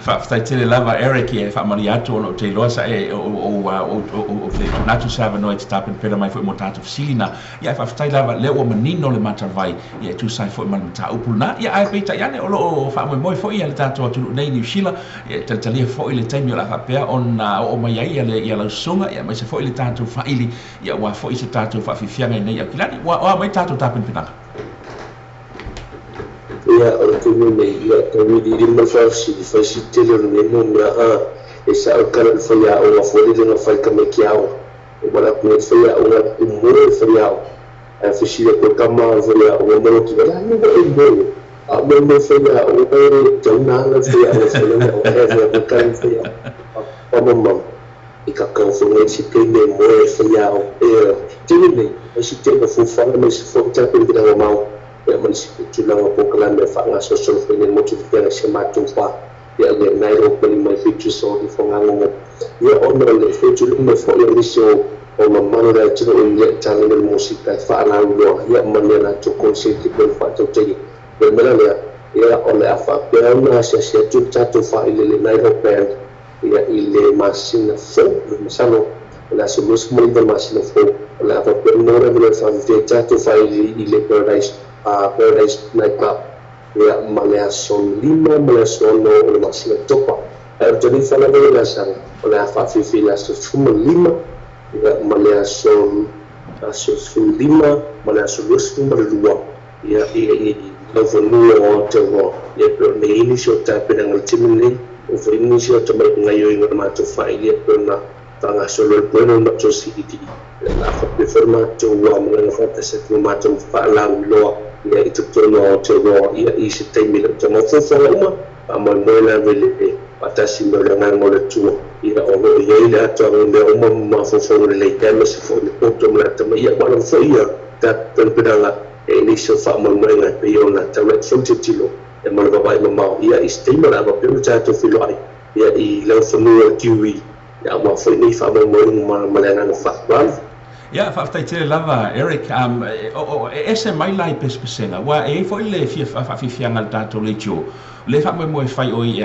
Faafetai tele lava Eric e faamalie atu ona ou te iloa sa e ou te tuuina atu se avanoa e te tapenapena mai foi mo tatou fesili na. Ia ae faafetai lava lea ua manino le matavai ia e tusa ai foi ma le mataupu lena. Ia ae peitai ane o lo o faamoemoe foi ia le tatou atunuu nei i Niu Sila ia e talitalia foi le taimi o le a faapea ona oo mai ai ia le ia lau susuga ia aemaise foi le tatou faili ia aua foi se tatou faafiafiaga i nei Aukilani. Ua o a mai tatou tapenapenaga? Ia, o le taimi nei, ia, tauiliili ma le faafesili, fai si tele o lenei mau mea, a, e sao le tala i le faiaoga foi lele na fai tamaiti aoga. E wala ku le faiaoga ku moe le faiaoga. Ae fesili atu e tama o le faiaoga ma lou tino, le a le mea e moe? A o mea moe faiaoga e tatau ona ala le faiaoga e fai lana aoga, ae avea mai tala le faiaoga. A mama, i ka kau foi ngai se taimi e moe ai faiaoga. E tele nei, ai se tele o fuafuaga ma isi foi tapenapenaga mau ia ma nisi foi tulaga o polokalame e faagasolosolo foi nei motu i si a matou wā. Ia le nai o pali mai whitu so i whangangongo. Ia ona o le whitu lume foi o nisi o o mamalu le atunuu i le tala le musika e whaalau loa ia ma le latou konseti po le faatautaiga. O le mea lea, ia o le a faapea ona asiasi atu le tatou faaile le Night Hawk Band ia i le masina fou, masalo o le aso 29 masina fou, o le a faapea ona maua le avanoa e faafefea ai tatou faaile i le Paradise, Paradise Night Club ia ma le aso 5 ma le aso 6 o le masina Octopa. Ae o le talifa lava ia o le asaga, o le a faafefea i le aso 15 ia ma le aso aso 15 ma le aso 22 ia i laufanua o Aotearoa. Ia pei ona i ai nisi o tapenaga i le taimi lenei, ua fai nisi o tamai gaoioiga o le matou faaili e pei ona faagasolo ai le Bueno le matou CD. Ia o le a faapea foi le matou malaga faatasi atu ma matou faalauiloa ia i totonu o Aotearoa ia i se taimi le utaga. O fuafuaga uma, faamoemoe lava i le faatasi mai o le agaga o le Atua ia o lo o i ai le atoaga o mea uma ma mafaufauga lelei aemaise foi le poto ma le atamai ia aua lava foi ia tapenapenaga e nisi o faamoemoega e pei ona taulai foi le tilotilo ia ma le vaavaai mamao ia i se taimi o le a faapea ona tatou feiloai ia i laufanua o le Kiwi ia aua foi nei faamoemoega ma le agaga faaaloalo. Ia, faafetai tele lava Eric. E ese mai la i pesepesega, aua e i ai foi le fia faafiafiaga a le tatou leitio, le faamoemoe e fai oi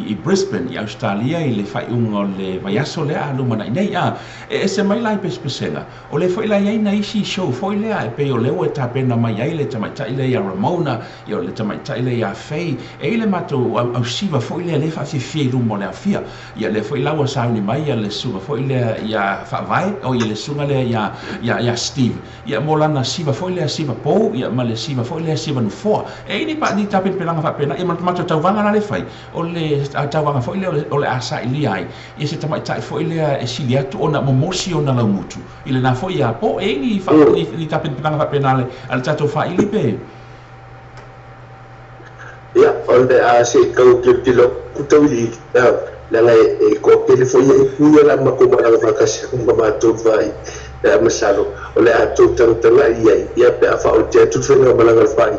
i Brisbane i Ausetalia i le faaiuga o le vaiaso lea a lumanai nei. A e ese mai la i pesepesega, o lea foi la e i ai nai isi show foi lea e pei o lea ua e tapena mai ai le tamaitai lea ia Ramona, ia o le tamaitai lea ia Faye, e i ai le matou ausiva foi lea lea e faafiafia i luma o le aofia. Ia lea foi la ua sauni mai ia le susuga foi lea ia Faavae, oi le susuga lea ia ia ia Steve, ia mo lana siva foi lea siva pou, ia ma le siva foi lea siva nofoa. E i ai ni pa ni tapenapelaga faapena, ia ma le matou tauvaga la le fai, o le tauvaga foi lea o le a sailia ai ia se tamaitai foi lea e sili atu ona momosi ona laumutu i lena foi ia po. E i ai ni fa ni tapenapelaga faapena a le a le tatou faili pe? Ia, o le a se i tau tilotilo atu tauiliili, leaga e toatele foi ia upu ia o le a matou malaga faatasi atu ma matou fai, ae masalo o le a tou tagatagai i ai, ia pe a faaote atu le faigamalaga a le fai,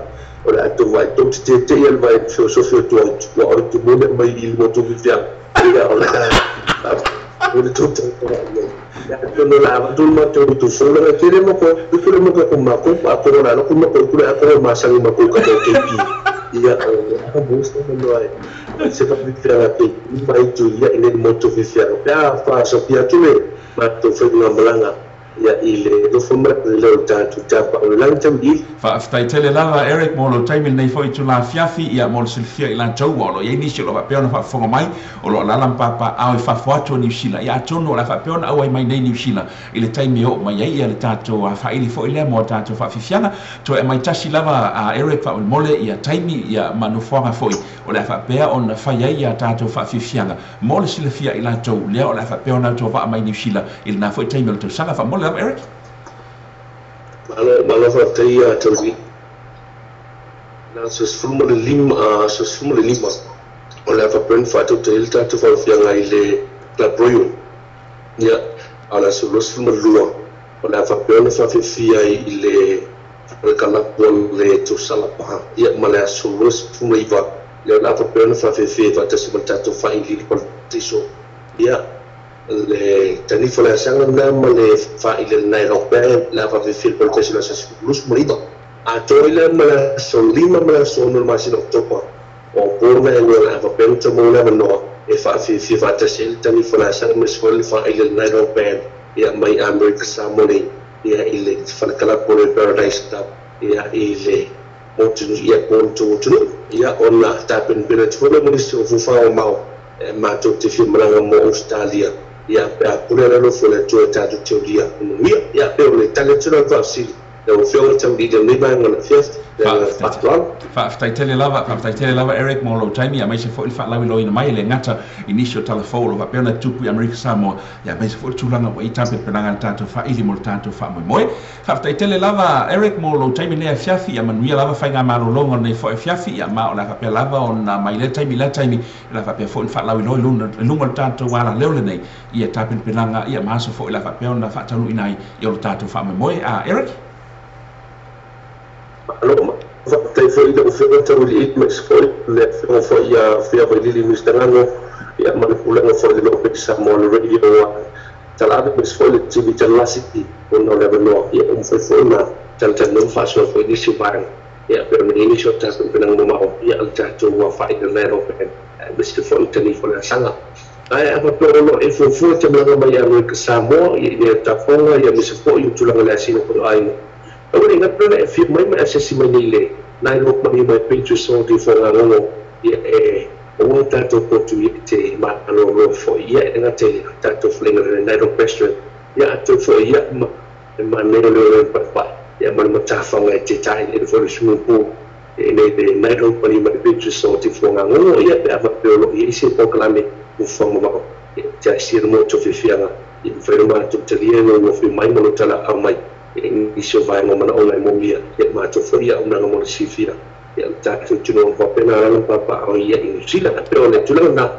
o le a tou vaai tou te teteia le vae feosofi o tua atu, ua o le tumuli mai i luma o tou fifiaga, ia o le a le tou tagatagai i ai. Ia atonu o le a avatu le matou i tou folaga tele ma koe, tele ma koe ko makou, atonu o le a loku makou i kula, atonu o masani makou ka tou keiki. Ia, o mo no ai. Se fa fifianga te mai tu ia i le moto fifianga. Pe a fa so pia tu le ma to fa nga malanga. Ia i le do fa ma le o ta tu tapa o le tau i. Faafetai tele lava Eric mo lo taimi lenei foi itulā afiafi ia mo le silafia i latou ua o lo o i ai nisi o lo o faapea ona faafofoga mai o lo o alaala ma papaaao i fafo atu o Niu Sila ia atonu o le a faapea ona auai mai nei Niu Sila i le taimi e oo mai ai ia le tatou faaili foi lea mo a tatou faafiafiaga toe aumai tasi lava a Eric faamolemole ia taimi ia ma nofoaga foi o le a faapea ona fai ai ia tatou faafiafiaga mo le silafia i latou lea o le a faapea ona autovaa mai Niu Sila i lena foi taimi o le tausaga faamole lava Eric. Malo, malo faafetai ia Tausi. Na aso 15, aso 15 o le a faapea ona faatautaia ai le tatou faaofiaga i le Club Royal. Ia, a o le aso 22 o le a faapea ona faafiafia ai i le fale kalapu o le Tosala Bar. Ia, ma le aso 29 lea o le a faapea ona faafiafia ai faatasi ma le tatou faailiili parataiso. Ia, le tanifa o le asaga lena ma le faaili a le Night Rock Band, le a faafiafia le parataiso i le aso 29. Atoa ai lea ma le aso 5 ma le aso 6 o le masina o Oketopa, o po na e lua o le a faapea ona tau maua le avanoa e faafiafia faatasi ai le tanifa o le asaga ma le faaili a le Night Rock Band ia mai Amerika Samoa nei ia i le falekalapu o le Paradise Club ia i le motu ia po o le tou atunuu ia ona tapenapena atu foi lea mo nisi o fuafuaga mamao e matou te fia malaga mo Ausetalia ia pe a pule le alofa o le Atua e tatou te olia manuia ia pe o le tali atu lea o le faafesili lau Afioga i le Tauiliili o lenei vaega o le afiafi le agaga faaaloalo. Faafetai tele lava, faafetai tele lava Eric mo lou taimi aemaise foi le faalauiloaina mai e le gata i nisi o tala fou o lo o faapea ona tupu i Amerika Samoa ia aemaise foi le tulaga ua i ai tapenapenaga a le tatou faaili mo le tatou faamoemoe. Faafetai tele lava Eric mo lou taimi lenei afiafi, ia manuia lava faigamalologa o lenei foi afiafi, ia ma o le a faapea lava ona mai lea taimi i lea taimi, o le a faapea foi ona faalauiloa i luna i luga o le tatou alaleo lenei ia tapenapenaga ia ma aso foi o le a faapea ona faataunuuina ai ia o le tatou faamoemoe. A Eric? Malo, faafetai foi i lau Afioga Tauiliili aemaise foi le Afioga foi ia Fiavailili Mister Gago ia ma le Pulega foi o le Lope Samoa le Radio Talaave aemaise foi le TV Talalasi ona o le avanoa ia ua mafai foi ona talatalanoa ma faasoa foi i nisi o vaega ia pei ona i ai nisi o tatou tapenaga mamao ia o le tatou afaina lea Lope aemaise foi le tanifa o le asaga. Ae a faapea o lo o e fuafua te malaga mai ia Amerika Samoa ia i lea tafoga ia aemaise foi o tulaga le asina foi o aiga. Aua ne i gata ona e afio mai ma e asiasi mai nei i le Nairobi mai mai Patriot Soldier Fogagogo ia e aua tatou potu ia te malolo foi ia e gata i le tatou faleina le Nairobi Restaurant ia atou foi ia ma e manaia le ole paepae ia ma le matafaga e te tae nei foi le swimming pool e nei le Nairobi mai mai Patriot Soldier Fogagogo ia pe a faapea o lo o i ai se polokalame fuafuaga mamao ia te asia le motu o fiafiaga ia mafai ona matou talia i lou afio mai ma lou talaau mai e nisi o vaega o manaoga e moomia ia matou foi ia auaunaga mo le silafia ia le tatou tinoga faapena lana papaao ia i Niu Sila. E pei o le tulaga lena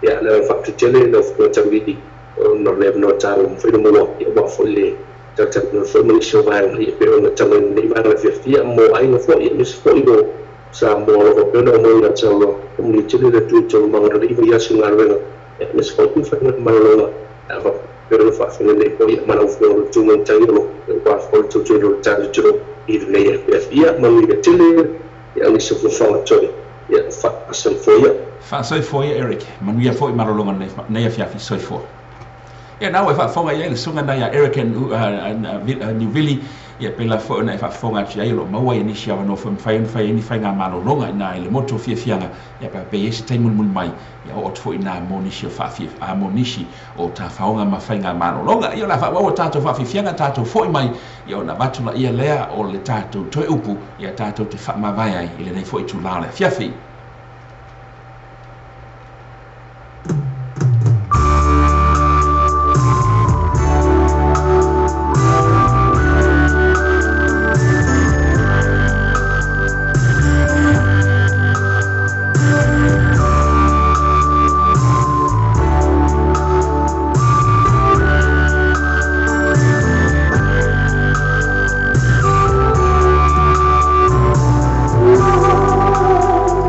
ia le faatetele lau Afioga Tauiliili ona o le avanoa taua mafai ona maua ia aua foi le talatalanoa foi ma nisi o vaega ia pei ona tau mai lenei vaega le fiafia mo aiga foi ia aemaise foi o Samoa o lo o faapea ona omai ia te au e manuia tele le Atua i taualumaga o lenei vaiaso i galuega ia aemaise foi le faigamalo a faapea ona faafeagai nei foi ma lau Afioga i le Tuma Taiolo aua foi le tautuaina o le tatou atunuu i lenei afiafi. Ia manuia tele ia nisi o fuafuaga toe ia faasoifua ia. Faasoifua ia Eric. Manuia foi malologa o lenei afiafi. Soifua. Ia na ua e faafofoga i ai le susuga na ia Eric Niuvili ia pela foi ona e faafofoga atu i ai o lo o maua ia nisi avanoa foi mafai ona fai ai ni faigamalologa i ina i le motu o fiafiaga ia pe pe i ai se taimi mulimuli mai ia oo atu foi ina mo nisi o faafia a mo nisi o tafaoga ma faigamalologa ia o le a faaauau a tatou faafiafiaga tatou foi mai ia ona avatu laia lea o le tatou toe upu ia tatou te faamavae ai i lenei foi itulā o le afiafi.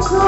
Oh,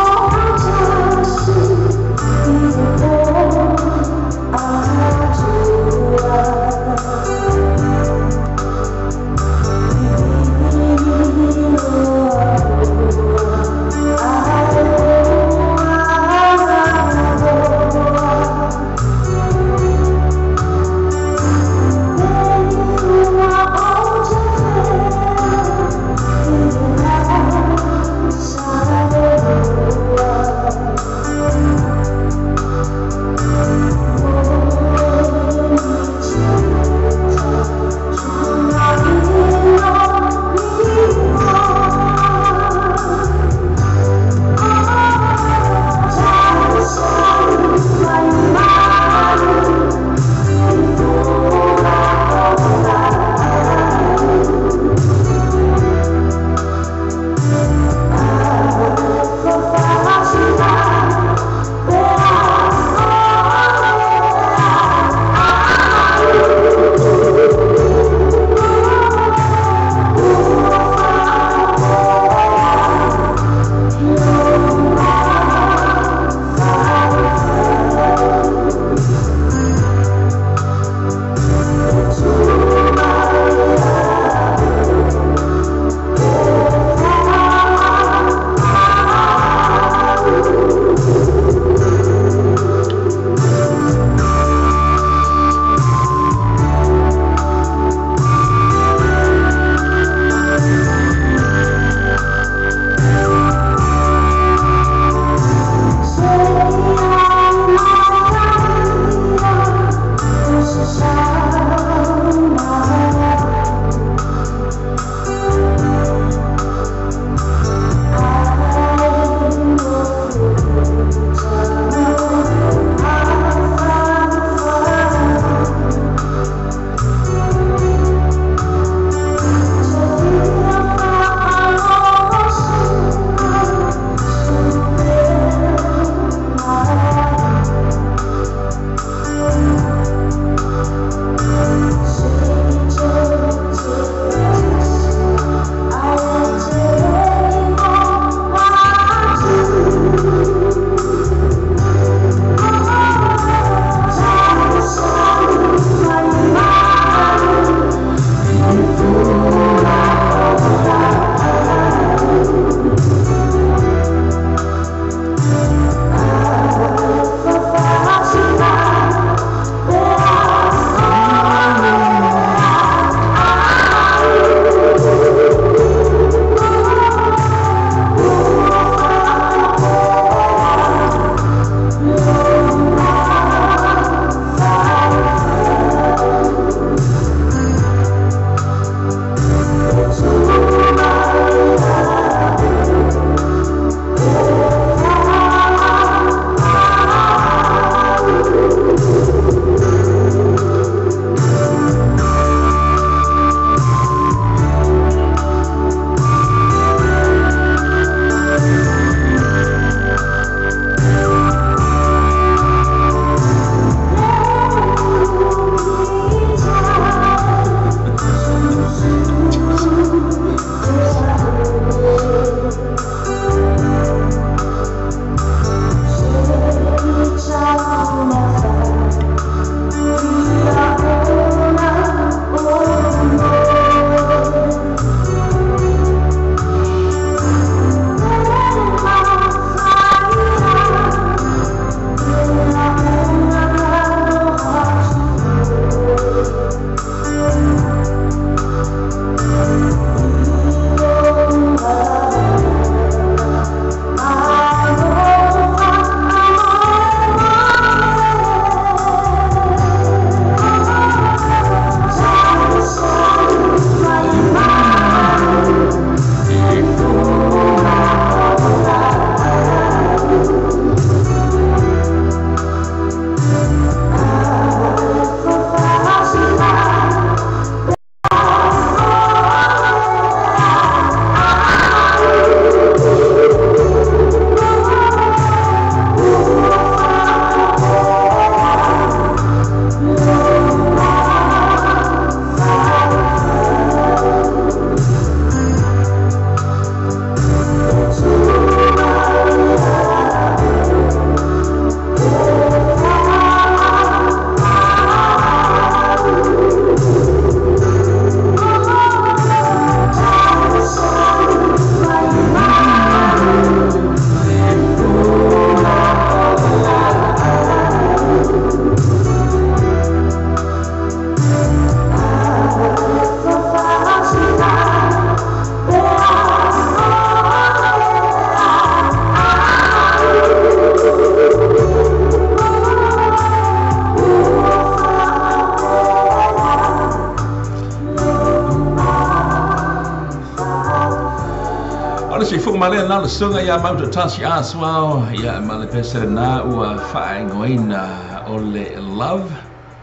faafofoga ma lea na le susuga ia Mautotasi Asuao ia ma le pese lena ua faaigoaina o le Love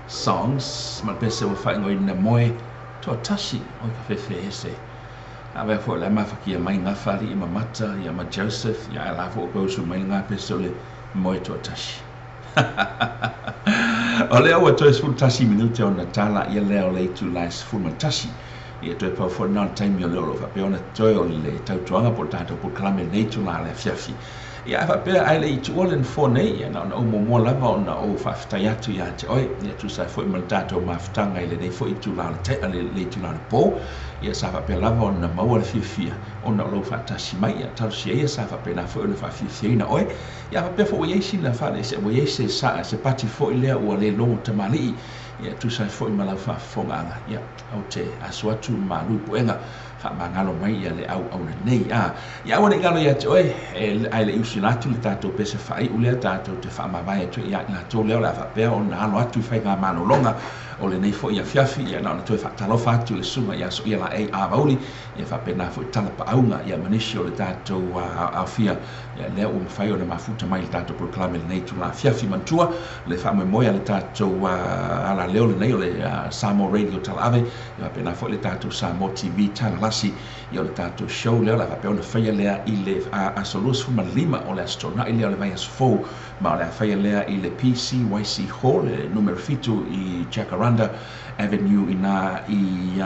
Songs ma le pese ua faaigoaina moe toatasi o ka fefeese. A vea foi le mafakia mai gafa alii ma mata ia ma Joseph ia ae la foi ua usu mai le pese o le moe toatasi. O lea ua toe 11 minute ona tala ia lea o le itula e 11. Ia toe pau foi na o le taimi o lea o lo o faapea ona toe o le tautuaga po o le tatou polokalame lenei itula le afiafi. Ia ae faapea ae le i tuua le nofoa nei, ia na ona ou muamua lava ona ou faafetai atu ia te oe, ia tusa ai foi ma le tatou mafutaga i lenei foi itula o le tae, le itula o le po, ia sa faapea lava ona maua le fiafia ona o lou faatasi mai, ia talosia ia sa faapena foi ona faafiafiaina oe. Ia faapea foi ua i ai sina fale, ua i ai se se pati foi lea ua le logo tamalii, ia tusa ai foi ma lau faafofogaaga. Ia ou te aso atu ma malu i puega faamagalo mai ia le auauna nei. A ia aua ne i galo ia te oe, e ae le i usina atu le tatou pese faaiu lea tatou te faamavae atu ia i latou lea o le a faapea ona alo atu i faigamalologa o lenei foi afiafi. Ia na ona toe faatalofa atu i le susuga ia Soia Laei Avauli, ia faapena foi talapaauga ia ma nisi o le tatou aofia ia lea ua mafai ona mafuta mai i le tatou polokalame lenei itula afiafi. Manatua le faamoemoe a le tatou alaleo lenei o le Samoa Radio Talaave, ia faapena foi le tatou Samoa TV Talalasi, ia o le tatou show lea o le a faapea ona faia lea i le aso 25 o le Aso Toonai lea o le vaiaso fou, ma o le a faia lea i le PCYC Hall le numera 7 i Jacaranda Avenue ina i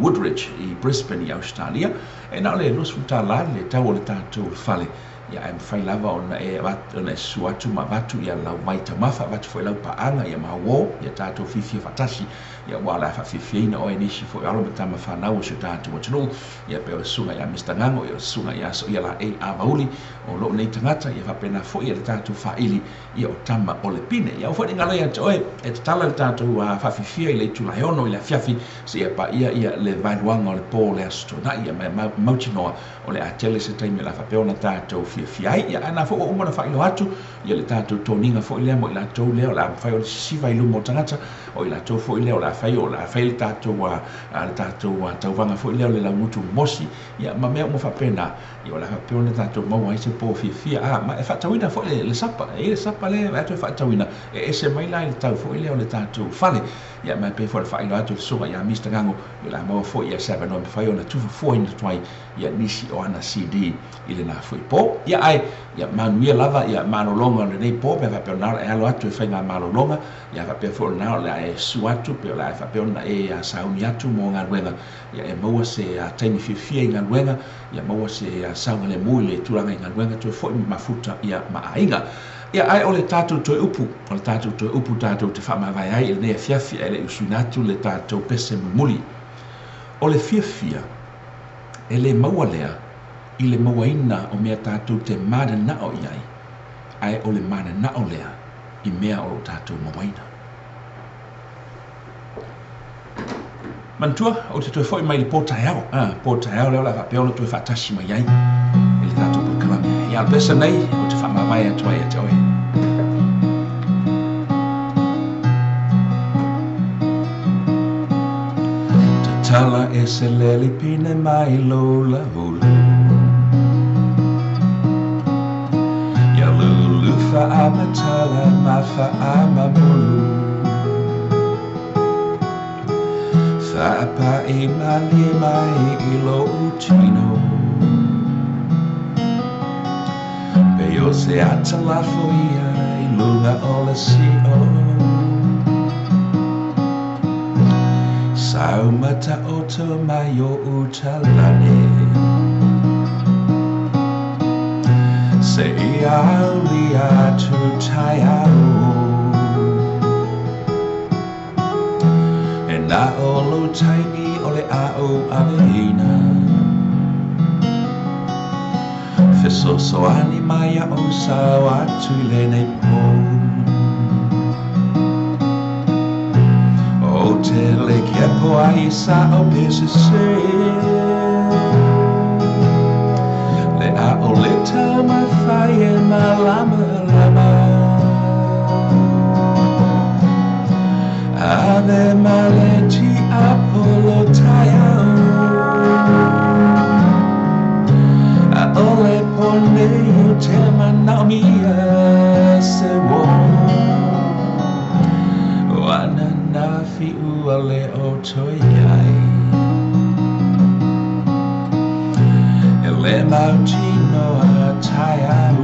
Woodridge i Brisbane i Ausetalia. E na o le $20 le tau o le tatou fale, ia ae mafai lava ona e ona e susu atu ma avatu ia lau vai taumafa, avatu foi lau paaga ia ma uō ia tatou fiafia faatasi, ia aua o le a faafiafiaina oe nisi foi o alo ma tama fanau o si o tatou atunuu, ia pei o le susuga ia Mister Gago, ia o le susuga ia Soia Laei Avauli o lou nei tagata, ia faapena foi ia le tatou faaili ia o tama o le pine. Ia aua foi ne i galo ia te oe e tatala le tatou faafiafia i le itula e 6 i le afiafi seia paia ia le vaeluaga o le po o le Aso Toonai, ia ma mautinoa o le a tele se taimi o le a faapea ona tatou fiafia ai. Ia ae na foi ua uma ona faailoa atu ia le tatou toniga foi lea mo i latou lea o le a mafai ona sisiva i luma o tagata, o i latou foi lea o le a fai o le a fai le tatou le tatou tauvaga foi lea o le laugutu mosi, ia ma mea uma faapena, ia o le a faapea ona tatou maua ai se po fiafia. A ma e faatauina foi le sapa, e i ai le sapa lea e atu e faatauina e ese mai la i le tau foi lea o le tatou fale. Ia ma e pei foi ona faailoa atu le susuga ia Mister Gago, ia o le a maua foi ia se avanoa e mafai ona tufafuaina atu ai ia nisi o ana CD i lena foi po. Ia ae ia manuia lava ia malologa o lenei po, pe faapea ona o le a e alo atu e faiga malologa, ia faapea foi ona o le a e susu atu, pe o le a e faapea ona e sauni atu mo galuega, ia e maua se taimi fiafia i galuega, ia maua se saogalemu i le tulaga i galuega, toe foi ma mafuta ia ma aiga. Ia ae o le tatou toe upu, o le tatou toe upu tatou te faamavae ai i lenei afiafi, ae le i usuina atu le tatou pese mulimuli. O le fiafia e le maua lea i le mauaina o mea tatou te mananao i ai, ae o le mananao lea i mea o lo o tatou mauaina. Manatua, ou te toe foi mai i le po taeao, po taeao lea o le a faapea ona toe faatasi mai ai i le tatou polokalame. Ia, o le pese nei, ou te faamavae atu ai ia te oe. Tatala e se lele pine mai lou laulu, ia lulu faamatala ma faamamulu, faapai malie mai i lou tino, pei o se atalafo ia i luga o le sio. Sau mataoto mai o utalane, se i auli atu taiao, e na o lou taimi o le ao aveina, fesoasoani mai a o sao atu i lenei po. O te le kepo ai sa o pesese, le a o le tau mai fai e malama lama, ave ma le ti Apollo taiao, a o le whiu a le o toi ai. E le mautino a tai au.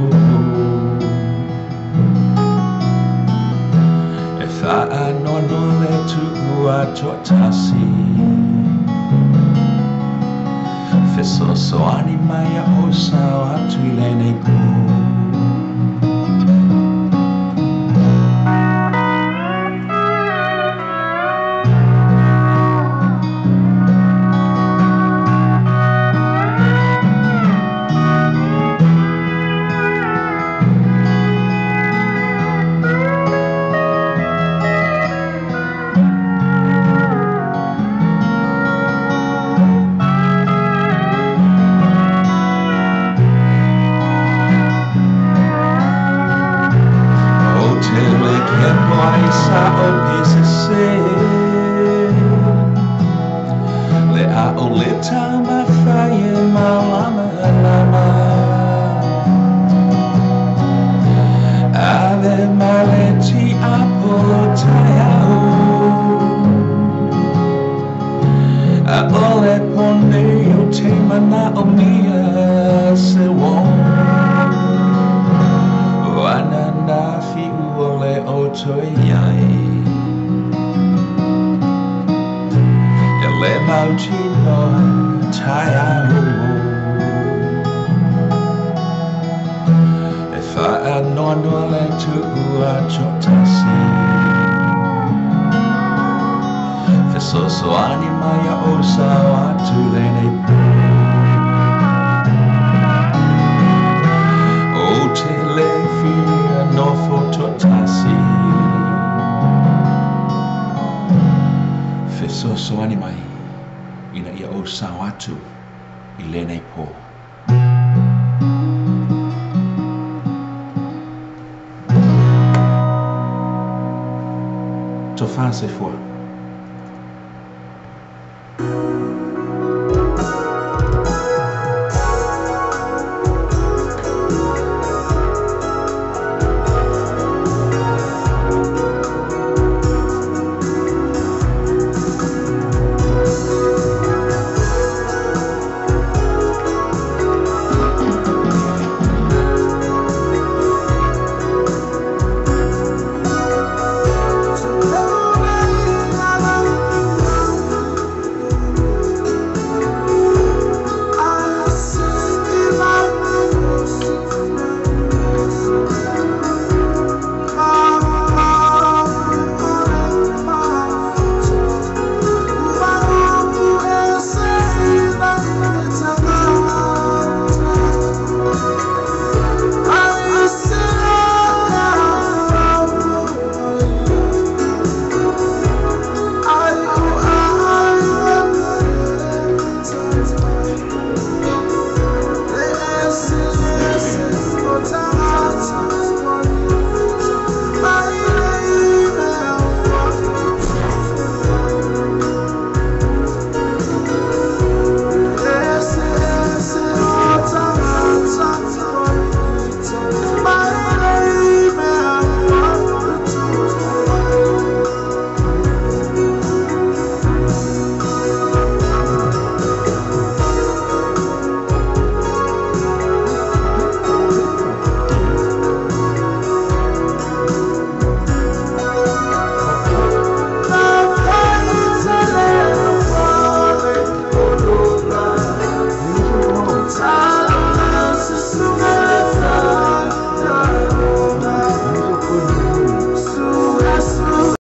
E whaa nono le tuu a tōtasi. Fesoasoani mai a o sao atu i lenei pō. O te le kepo ai sa o pese Le a o le tama whai e malama lama. Ave male ti apo tai au. A ole pone o te mana o mia se wong. Wana nā whiu o le o toi ai. E le mautino tai au. E whaa noa le tuu a tōtasi. Fesoasoani mai a o sao atu lenei pō. O te le whia nofo tōtasi. Fesoasoani mai ina ia o sao atu i lenei pō. Tō whāse fua.